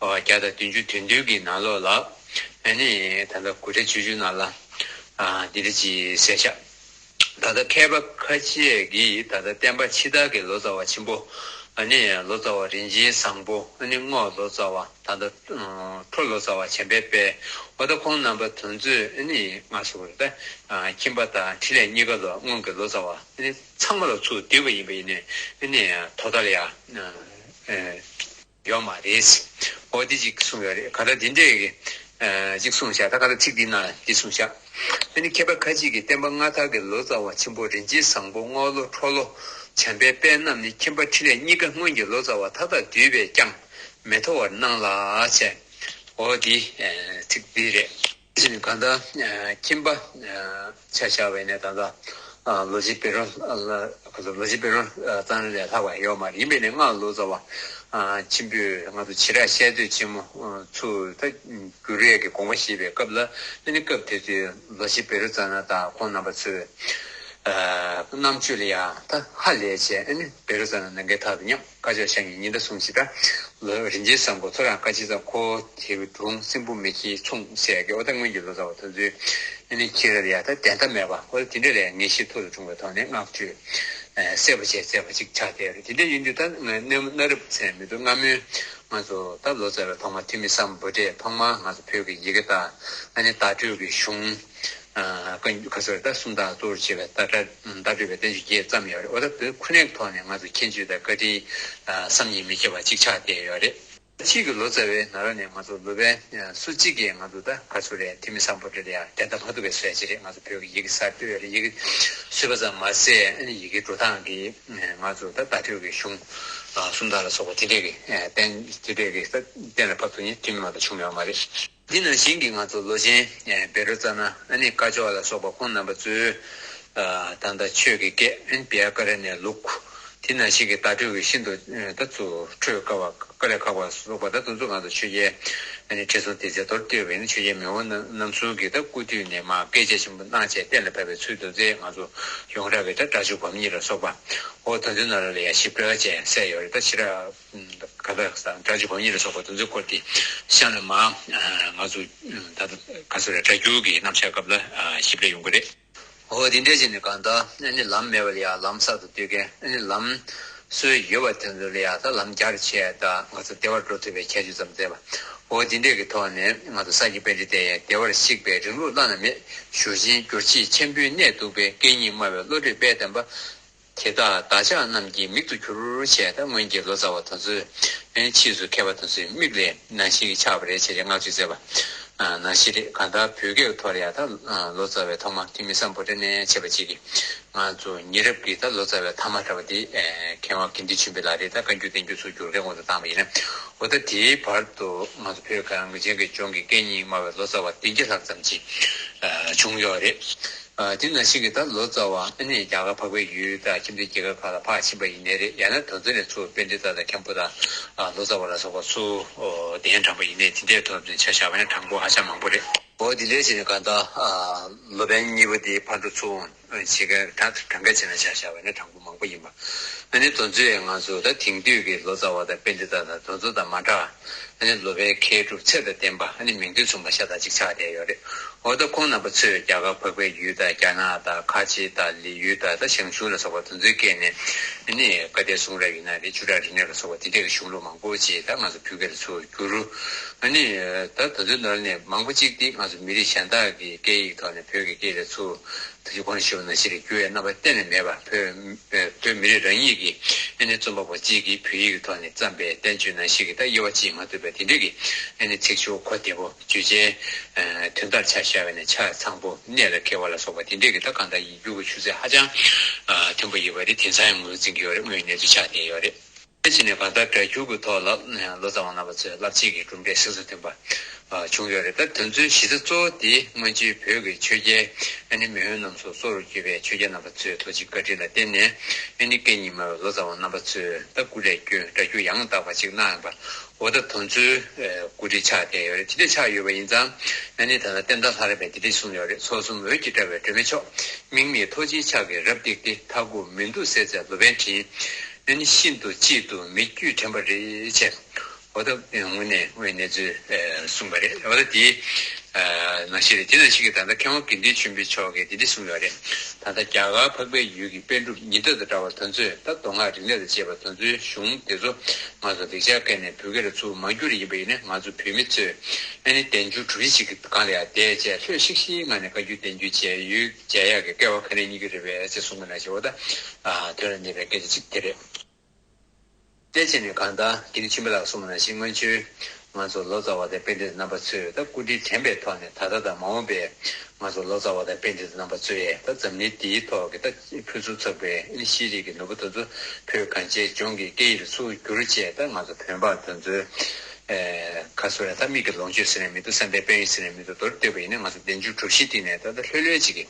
བརྒྱ་དང་བདུན་ཅུ་དོན་བདུན་གྱི་ནང་ལོགས་ལ། ཨ་ནི་ད་ལྟ་གུར་ཁྲལ་ཆོས་འབྱུང་ནང་ལ་འདི་འདྲ་ཅིག་གསལ་བཞག་ད་ལྟ་མཁས་པ་ཁ་ཤས་ཀྱིས་ད་ལྟ་བསྟན་པ་ཕྱི་དར་གྱི་ལོ་ཙཱ་བ་ཆེན་པོ། ཨ་ནི་ལོ་ཙཱ་བ་རིན་ཆེན་བཟང་པོ། ཨ་ནི་རྔོག་ལོ་ཙཱ་བ། ད་ལྟ་ཁྲོ་ལོ་ཙཱ་བ། བྱམས་པའི་དཔལ། འོ་ད་ཁོང་རྣམ་པ་དེ་ཚོས་ཨ་ནི་ང་ཚོ་ད་ཁྱིམ་པ་དང་འཕྲིན་ལས་གཉིས་ཀ་ལ་སྔོན་གྱི་ལོ་ཙཱ་བ་ཨ་ནི་ཚང་མ་ལ་ཚུར་བསྡུས་པ་ཡིན་པ་ཡིན་ནའི་ཨ་ནི་དོ་ཟླ་ལ་ཡ། ཡོད་མ་རེད། འོ་དེ་ཅིག་གསུངས་ཡོད་རེད། ག་ད་དེ་འདྲས་ཀྱི་ཅིག་གསུངས་བཞག་ད་ག་ད་ཚིག་འདི་ན་འདི་གསུངས་བཞག་ཨ་ནི་མཁས་པ་ཁ་ཅིག་གིས་བསྟན་པ་སྔ་དར་གྱི་ལོ་ཙཱ་བ་ཆེན་པོ་རིན་ཆེན་བཟང་པོ། རྔོག་ལོ། ཁྲོ་ལོ། བྱམས་པའི་དཔལ་རྣམས་ནི་ཁྱིམ་པ་འཕྲིན་ལས་གཉིས་ཀ་སྔོན་གྱི་ལོ་ཙཱ་བ་མཐའ་དག་བསྡུས་པས་ཀྱང་མི་ཐོགས་པར་སྣང་ལ་བྱས། འོ་འདི་ཚིག་འདི་རེད། ཅི་ནི་གང་ལྟར་ཁྱིམ་པ་ཆ་བཞག་པ་ཡིན་ན་ད་ལྟ་ལོ་རྗེ་བཻ་རོ་ལོ་རྗེ་བཻ་རོ་རྩ་ནས་ལས་ལྷག་པ་ཡོད་མ་རེད། ཡིན་པས་ནས་རྔོག་ལོ་ཙཱ་བ་ཆེན་པོས་ང་ཚོ་བྱེ་བྲག་བཤད་སྡོད་ཆེན་མོ་ཚུར་ད་བསྒྱུར་ཡས་ཀྱི་དགོངས་པ་བཞེས་པའི་སྐབས་ལ་ཨ་ནི་སྐབས་དེ་དུས་ལོ་རྗེ་བཻ་རོ་རྩ་ན་དང་ཁོང་རྣམ་པ་ཚོས་རྣམ་དཔྱོད་ལ་ཡང་ད་ཧ་ལས་བྱས། ཨ་ནི་བཻ་རོ་རྩ་ན་ནམ་མཁའི་མཐའ་དང་མཉམ། དཀར་ཕྱོགས་ཤར་ངོས་ཉི་ཟླ་ཟུང་འཇུག་ད་ལོ་རིན་ཆེན་བཟང་པོ་ཁོ་རང་དཀར་ཕྱོགས་ས་ཁོ་དེའི་སྒྲུང་སྲིན་པོ་མེ་ཁྱེར་མཚུངས་ཟེར་གི། འོ་ད་སྔོན་གྱི་ལོ་ཙཱ་བ་དེ་ཚོའི་ཨ་ནི་ཁྱེད་རང་ལ་ཡང་ད་བདེན་མཐའ་མེད་པ། འོ་ད་དེ་འདྲ་ལས་ངེས་ཤེས་ཐུགས་ལ་འཁྲུངས་པའི་ཐོག་ནས་བསྔགས་བརྗོད་གསལ་པོ་བྱས་མཛད་པ་ཅིག་ཆགས་བསྡད་ཡོད་རེད། དེ་འདྲ་ཡིན་དུས་ད་གནའ་གནའ་རབས་ཚན་མི་འདུག་སྔ་མོའི་ང་ཚོ་ད་ལོ་ཙཱ་བའི་ཐོག་མ་ཐོན་མི་སམ་བྷོ་ཊས་ཐོག་མར་ང་ཚོ་བོད་ཀྱི་ཡི་གེ་དང་ཨ་ནི་བརྡ་སྤྲོད་ཀྱི་གཞུང་། ཨ་བཀའ་འགྱུར་ཁ་སོར་ད་སུམ་རྟགས་གཙོ་བོར་བྱས་པའི་བརྡ་སྤྲོད་བརྡ་སྤྲོད་པའི་བསྟན་བཅོས་བརྒྱད་བརྩམས་ཡོད་རེད། འོ་ད་བོད་ཁོ་ནའི་ཐོག་ནས་ང་ཚོ་མཁྱེན་དཔྱོད་དང་བཀའ་དྲིན་བསམ་གྱིས་མི་ཁྱབ་པ་གཅིག་ཆགས་བསྡད་ཡོད་རེད། ཕྱིས་ཀྱི་ལོ་ཙཱ་བའི་ནང་ལོགས་ནས་ང་ཚོ་སློབ་དཔོན་སུ་གཅིག་གིས་ང་ཚོ་ད་ག་ཚོད་རེད། ཐོན་མི་སམ་བྷོ་ཊ་ལ་ཡང་དེ་ལྟ་མ་ཐུབ་པའི་བཟོ་ཡ་ཅིག་རེད། ང་ཚོ་བོད་ཀྱི་ཡི་གེ་གསར་གཏོད་ཡོད་རེད། ཡི་གེ་བཟོས་པ་ཙམ་མ་ཟད་ཨ་ནི་ཡི་གེ་འགྲོ་སྟངས་ཀྱི་ང་ཚོ་ད་བརྡ་སྤྲོད་ཀྱི་གཞུང་སུམ་རྟགས་ལ་སོགས་པ་དེ་འདྲས་ཀྱི་བསྟན་དེ་འདྲས་ཀྱི་གཏན་ལ་ཕབ་ཐུབ་མཁན་ཐོན་མི་མ་གཏོགས་བྱུང་ཡོད་མ་རེད། འདི་ནང་བཞིན་གྱི་ང་ཚོ་ལོ་ཆེན་བཻ་རོ་ཙ་ན་ཨ་ནི་དཀར་ཕྱོགས་ལ་སོགས་པ་ཁོང་རྣམ་པ་ཚོས་ད་ལྟ་ཆོས་ཀྱི་སྐད་ཨ་ནི་བྱཱ་ཀ་ར་ཎའི་ལུགས། དེ་ནང་བཞིན་གྱི་བརྡ་སྤྲོད་ཀྱི་ཤིན་ཏུ་ད་ཚུར་འཕྲོད་དཀའ་བ་དཀའ་ལས་ཁག་པ་སོགས་པ་ད་དེ་ཚོ་ང་ཚོ་ཆོས་རྒྱལ་ཨ་ནི་ཁྲི་སྲོང་ལྡེ་བཙན་མདོར་བསྡུས་པའི་ནི་ཆོས་རྒྱལ་མེས་དབོན་རྣམ་གསུམ་གྱི་ད་སྐུ་དུས་ནས་མར་བཀས་རྒྱ་ཆེན་པོ་གནང་བྱས་གཏན་ལ་ཕབ་པའི་ཚུལ་དུ་མཛད། ང་ཚོ་ཡོངས་གྲགས་ཀྱི་ད་སྒྲ་འཇུག་བམ་གཉིས་ལ་སོགས་པ་འོ་ད་ཚོའི་ནང་ལ་ཡང་ཞིབ་ཕྲ་བྱས་གསལ་ཡོད་རེད། ད་ཕྱི་ར་ག་ད་སྒྲ་འཇུག་བམ་གཉིས་ལ་སོགས་པ་དེ་ཚོའི་སྐོར་དེ་གཤམ་ལ་མར་ང་ཚོ་ད་ལྟ་ག་ཚོད་རེད་སྒྲ་སྒྱུར་གྱི་རྣམ་གཞག་སྐབས་ལ་ཞིབ་ཕྲ་ཡོང་གི་རེད། འོ་དེ་འདྲས་བྱས་ནས་གང་ལྟར་ཨ་ནི་ལམ་མེད་པ་ལ་ཡང་ལམ་གསར་དུ་གཏོད་མཁན། ཨ་ནི་ལམ་སྲོལ་ཡོད་པ་དེ་ཚོ་ལ་ཡང་ད་ལམ་རྒྱག་རེས་བྱས། ད་ང་ཚོ་བདེ་བར་འགྲོ་ཐུབ་པའི་ཁྱད་ཆོས་ཙམ་མཛད་པ། འོ་དེ་འདྲས་ཀྱི་ཐོག་ནས་ང་ཚོ་ས་སྐྱ་པཎྜི་ཏའི་བདེ་བར་གཤེགས་པའི་རིང་ལུགས་བླ་ན་མེད། ཞུ་ཆེན་བསྒྱུར་བྱེད་ཆེན་པོའི་གནད་འདུག་པའི། སྐད་གཉིས་སྨྲ་བའི་བློ་གྲོས་དཔལ་ལྡན་པ། དེ་དག་བདག་ཅག་རྣམས་ཀྱི་མིག་ཏུ་གྱུར། ཞེས་ད་སྔོན་གྱི་ལོ་ཙཱ་བ་དེ་ཚོས་ཕྱིས་སུ་མཁས་པ་དེ་ཚོའི་མིག་ལས་ནང་བཞིན་གྱི་ཆགས་པ་རེད་ཅེས་བསྔགས་བརྗོད་མཛད་པ་ནང་བཞིན་རེད། གང་ལྟར་བོད་སྐད་ཐོག་ལ་ཡང་ད་ལོ་ཙཱ་བའི་ཐོག་མ་ཐོན་མི་སམ་བྷོ་ཊ་ནས་མཆེད་པ་གཅིག་གིས་ང་ཚོ་ཉེ་རབས་ཀྱི་ད་ལོ་ཙཱ་བའི་ཐ་མ་འདྲ་བ་དེ་མཁས་དབང་དགེ་འདུན་ཆོས་འཕེལ་ལགས་རེད། ད་བཀའ་འགྱུར་བསྟན་འགྱུར་སོགས་བསྒྱུར་མཁན་དབང་དུ་བཏང་བ་ཡིན་ན། འོ་ད་དེའི་བར་དུ་ང་ཚོ་བོད་གངས་ཅན་གྱི་ལྗོངས་ཀྱི་སྐད་གཉིས་སྨྲ་བའི་ལོ་ཙཱ་བ་བདུན་བརྒྱ་ལྷག་ཙམ་ཅིག་བྱུང་ཡོད་རེད། དེ་ནང་བཞིན་གྱི་ད་ལོ་ཙཱ་བ་ཨ་ནི་རྒྱ་གར་འཕགས་པའི་ཡུལ་དང་ཁྱིམ་མཚེས་རྒྱལ་ཁབ་ཁག་ལ་ཕར་ཕྱིན་པ་ཡིན་ནའི་རེད། ཡང་ན་དེ་ཚོ་ནས་ཚུར་པཎྜི་ཏ་དང་མཁན་པོ་དང་ལོ་ཙཱ་བ་ལ་སོགས་པ་ཚུར་གདན་དྲངས་པ་ཡིན་ནའི་དེ་འདྲའི་ཐོག་ནས་ཆ་བཞག་པ་ན་གྲངས་འབོར་ཧ་ཅང་མང་པོ་རེད། འོ་དེ་འདྲའི་བྱས་ནས་གང་ལྟར་སློབ་དཔོན་གཉིས་པོ་དེ་ཕར་འགྲོ་ཚུར་འོང་བྱེད་མཁན་གྲངས་གྲངས་ཀ་བྱས་ན་ཆ་བཞག་པ་ན་གྲངས་འབོར་མང་པོ་ཡིན་པ། ཨ་ནི་དེ་ཚོས་ང་ཚོ་ད་དེང་དུས་ཀྱི་ལོ་ཙཱ་བ་དང་པཎྜི་ཏ་དང་དེ་ཚོ་དང་མ་འདྲ་ ཨ་ནི་ལོ་པཎ་མཁས་གྲུབ་ཚད་དང་ལྡན་པ། ཨ་ནི་མིང་དོན་མཚུངས་པ་ཤ་སྟག་ཅིག་ཆགས་བསྡད་ཡོད་རེད། འོ་ད་ཁོང་རྣམ་པ་ཚོས་རྒྱ་གར་འཕགས་པའི་ཡུལ་དང་རྒྱ་ནག་དང་ཁ་ཆེ་དང་ལི་ཡུལ་དང་ད་ཞང་ཞུང་ལ་སོགས་པ་དེ་ཚོའི་སྐད་ནས་ཨ་ནི་བཀའ་བསྟན་གསུང་རབ་ཡིན་ན་རེད། ཆོས་གྲགས་རིག་གནས་ལ་སོགས་པ་དེ་འདྲའི་གཞུང་ལུགས་མང་པོ་ཅིག་ད་ང་ཚོ་བོད་སྐད་ལ་ཚུར་བསྒྱུར། ཨ་ནི་ད་དེ་ཚོའི་ནང་ནས་མང་པོ་ཅིག་དེ་ང་ཚོ་མི་རིགས་གཞན་དག་གི་སྐད་ཡིག་ཐོག་ནས་བོད་ཀྱི་སྐད་ལ་ཚུར་ད་ཅི་གོང་ཞུས་པ་ནང་བཞིན་རེད། བསྒྱུར་ཡའི་རྣམ་པ་གཏན་ནས་མེད་པ། བོད་བོད་མི་རིགས་རང་ཉིད་ཀྱི་ཨ་ནི་རྩོམ་པ་པོ་གཅིག་གིས་བོད་ཡིག་གི་ཐོག་ནས་བརྩམས་པའི་བསྟན་བཅོས་ནང་བཞིན་གྱི་ད་དབྱེ་བ་ཕྱེ་མ་ཐུབ་པའི་དེ་འདྲ་གི་ཨ་ནི་ཚིག་སྦྱོར་གོ་བདེ་པོ། བརྗོད་བྱའི་ཨ་དོན་དག་ཆ་བཞག་པ་ཡིན་ན་ཆ་ཚང་པོ། གནད་ལ་འཁེལ་བ་ལ་སོགས་པ་དེ་འདྲ་གི་ད་གང་ལྟར་ཡིག་སྒྱུར་གྱི་ཆུ་ཚད་ཧ་ཅང་ཨ་མཐོན་པོ་ཡོད་པ་རེད། དེང་སང་ཡང་ངོས་འཛིན་གྱི་ཡོད་རེད། དངོས་ཡོད་གནས་ཚུལ་ཆགས་བསྡད་ཡོད་རེད། དེ་བྱས་ནས་གང་ལྟར་སྒྲ་སྒྱུར་གྱི་ཐོག་ལ་ལོ་ཙཱ་བ་རྣམ་པ་ཚོས་རླབས་ཆེན་གྱི་གྲུབ་འབྲས་གཟེངས་སུ་ཐོན་པ་བྱུང་ཡོད་རེད། ད་དེ་ཚོའི་གཞི་རྩ་གཙོ་བོ་དེ་སྔོན་ཆད་བོད་ཀྱི་ཆོས་རྒྱལ་ཨ་ནི་མེས་དབོན་རྣམ་གསུམ་སོགས་རུ་གྱུར་པའི་ཆོས་རྒྱལ་རྣམ་པ་ཚོའི་ཐུགས་རྗེ་བཀའ་དྲིན་ལ་བརྟེན་ནས་ཨ་ནི་སྐད་གཉིས་སྨྲ་བའི་ལོ་ཙཱ་བ་རྣམ་པ་ཚོས་ད་སྐུ་ལས་བསྐྱོན་སྒྲ་སྒྱུར་ཡང་དག་པ་ཅིག་གནང་ཡོད་པ། འོ་ད་དེ་ཚོའི་སྐུ་བགྲེས་ཆགས་བསྡད་ཡོད་རེད། དེ་འདྲ་ཆགས་ཡོད་པ་ཡིན་ཙང་ཨ་ནི་ད་ལྟ་བསྟན་དར་ལྷ་རམས་པས་དེ་འདྲ་གསུངས་ཡོད་རེད། མཚོ་གསུམ་འོད་ཀྱི་དྲ་བའི་སྒྲོན་མེ་མཆོག་དམིགས་མེད་ཐུགས་རྗེའི་ཕྱག་གིས་རབ་བཏེགས་ཏེ། མཐའ་འཁོབ་མི་འདུག་ཟེར་མཛད་སློབ་དཔོན་དྲིན། ཨ་ནི་ཤིན་ཏུ་གཅིག་ཏུ་མི་བསྐྱོད་དྲན་པ་རེད་ཅེས། འོ་ད་དངོས་གནས་དངོས་གནས་ཚུལ་གསུངས་པ་རེད། འོ་ད་དེའི་ནང་བཞིན་རེད། དེ་ནང་བཞིན་གྱི་ད་ལྟ་མཁས་དབང་དགེ་འདུན་ཆོས་འཕེལ་མཆོག་གིས་དེ་འདྲ་གསུངས་ཡོད་རེད། ད་ལྟ་རྒྱ་གར་འཕགས་པའི་ཡུལ་གྱི་པཎ་གྲུབ་ཉི་ཟླ་དང་འདྲ་བ་དེ་ཚོས་ད་མདོ་སྔགས་རིག་གནས་དང་བཅས་པ་དེ་ཚོའི་གཞུང་དེ་ཚོ་ང་ཚོ་ལེགས་སྦྱར་སྐད་ནས་བོད་སྐད་ལ་ཚུར་མ་བསྒྱུར་ཡིན་པ་ཡིན་ན། ང་ཚོ་བོད་མི་ཚོས་ཨ་ནི་དལ་འབྱོར་གྲུ་བཞི་ཞིག་གི་སྒང་ལ་ཡར་བསྡད་བྱས་ལྷོད་ཤིག་ཤིག་ངང་ནས་བཀའ་བརྒྱུད་བསྟན་བཅོས་མཇལ་ཡུལ་མཇལ་ཡག་གི་སྐལ་བ་ག་ནས་རྙེད་ཀྱི་རེད་པས་ཅེས་གསུངས་པ་ནང་བཞིན། འོ་ད་དོན་ལ་གནས་པའི་སྐད་ཆ་གཅིག་དེ་རེད། དེ་བྱས་ནས་གང་ལྟར་དགེ་འདུན་ཆོས་འཕེལ་ལགས་གསུངས་པ་ནང་བཞིན་སྔོན་ཆད་ང་ཚོ་ལོ་ཙཱ་བ་དང་པཎྜི་ཏ་རྣམ་པ་ཚོས་ད་སྐུ་དྲིན་དྲན་པའི་ཐོག་ནས་ད་ལྟ་དང་མ་འོངས་པའི་ང་ཚོ་ལོ་ཙཱ་བ་དང་པཎྜི་ཏ་རྣམ་པ་ཚོས་ད་འཛམ་གླིང་འདིའི་ཐོག་གི་ད་ཕུན་སུམ་ཚོགས་པའི་ཤེས་རིག་གི་ནོར་བུ་དེ་ཚོ་བོད་གངས་ཅན་ལྗོངས་ཀྱི་སྐད་ཡིག་ལ་ཚུར་བསྒྱུར་བྱས། ད་ང་ཚོ་བོད་འབངས་དེ་ཚོའི་ཁ་གསོ་ཡ་ད་མིག་གི་ལོངས་སྤྱོད་ཟེར་ནས་མི་འདུག་བསམ་པའི་དཔལ་ཡོན་ཟེར་ནས་མི་འདུག་མདོར་བསྡུས་པ་ཡིན་ན་ང་ཚོ་དལ་འབྱོར་གྲུ་བཞི་སྟེང་ནས་ད་ལྟ་ལྷོད་ལྷོད་ཅིག་གིས་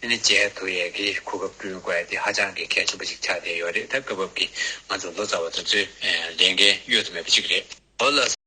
ཨ་ནི་མཇལ་ཐུབ་ཡས་ཀྱི་གོ་སྐབས་བསྐྲུན་དགོས་ཡ་དེ་ཧ་ཅང་གི་གལ་ཆེན་པོ་ཞིག་ཆགས་བསྡད་ཡོད་རེད། ད་སྐབས་བབ་ཀྱི་ང་ཚོ་ལོ་ཙཱ་བ་དེ་ཚོའི་ལས་འགན་གཡོལ་ཐབས་མེད་པ་ཅིག་རེད། འོ་ལགས།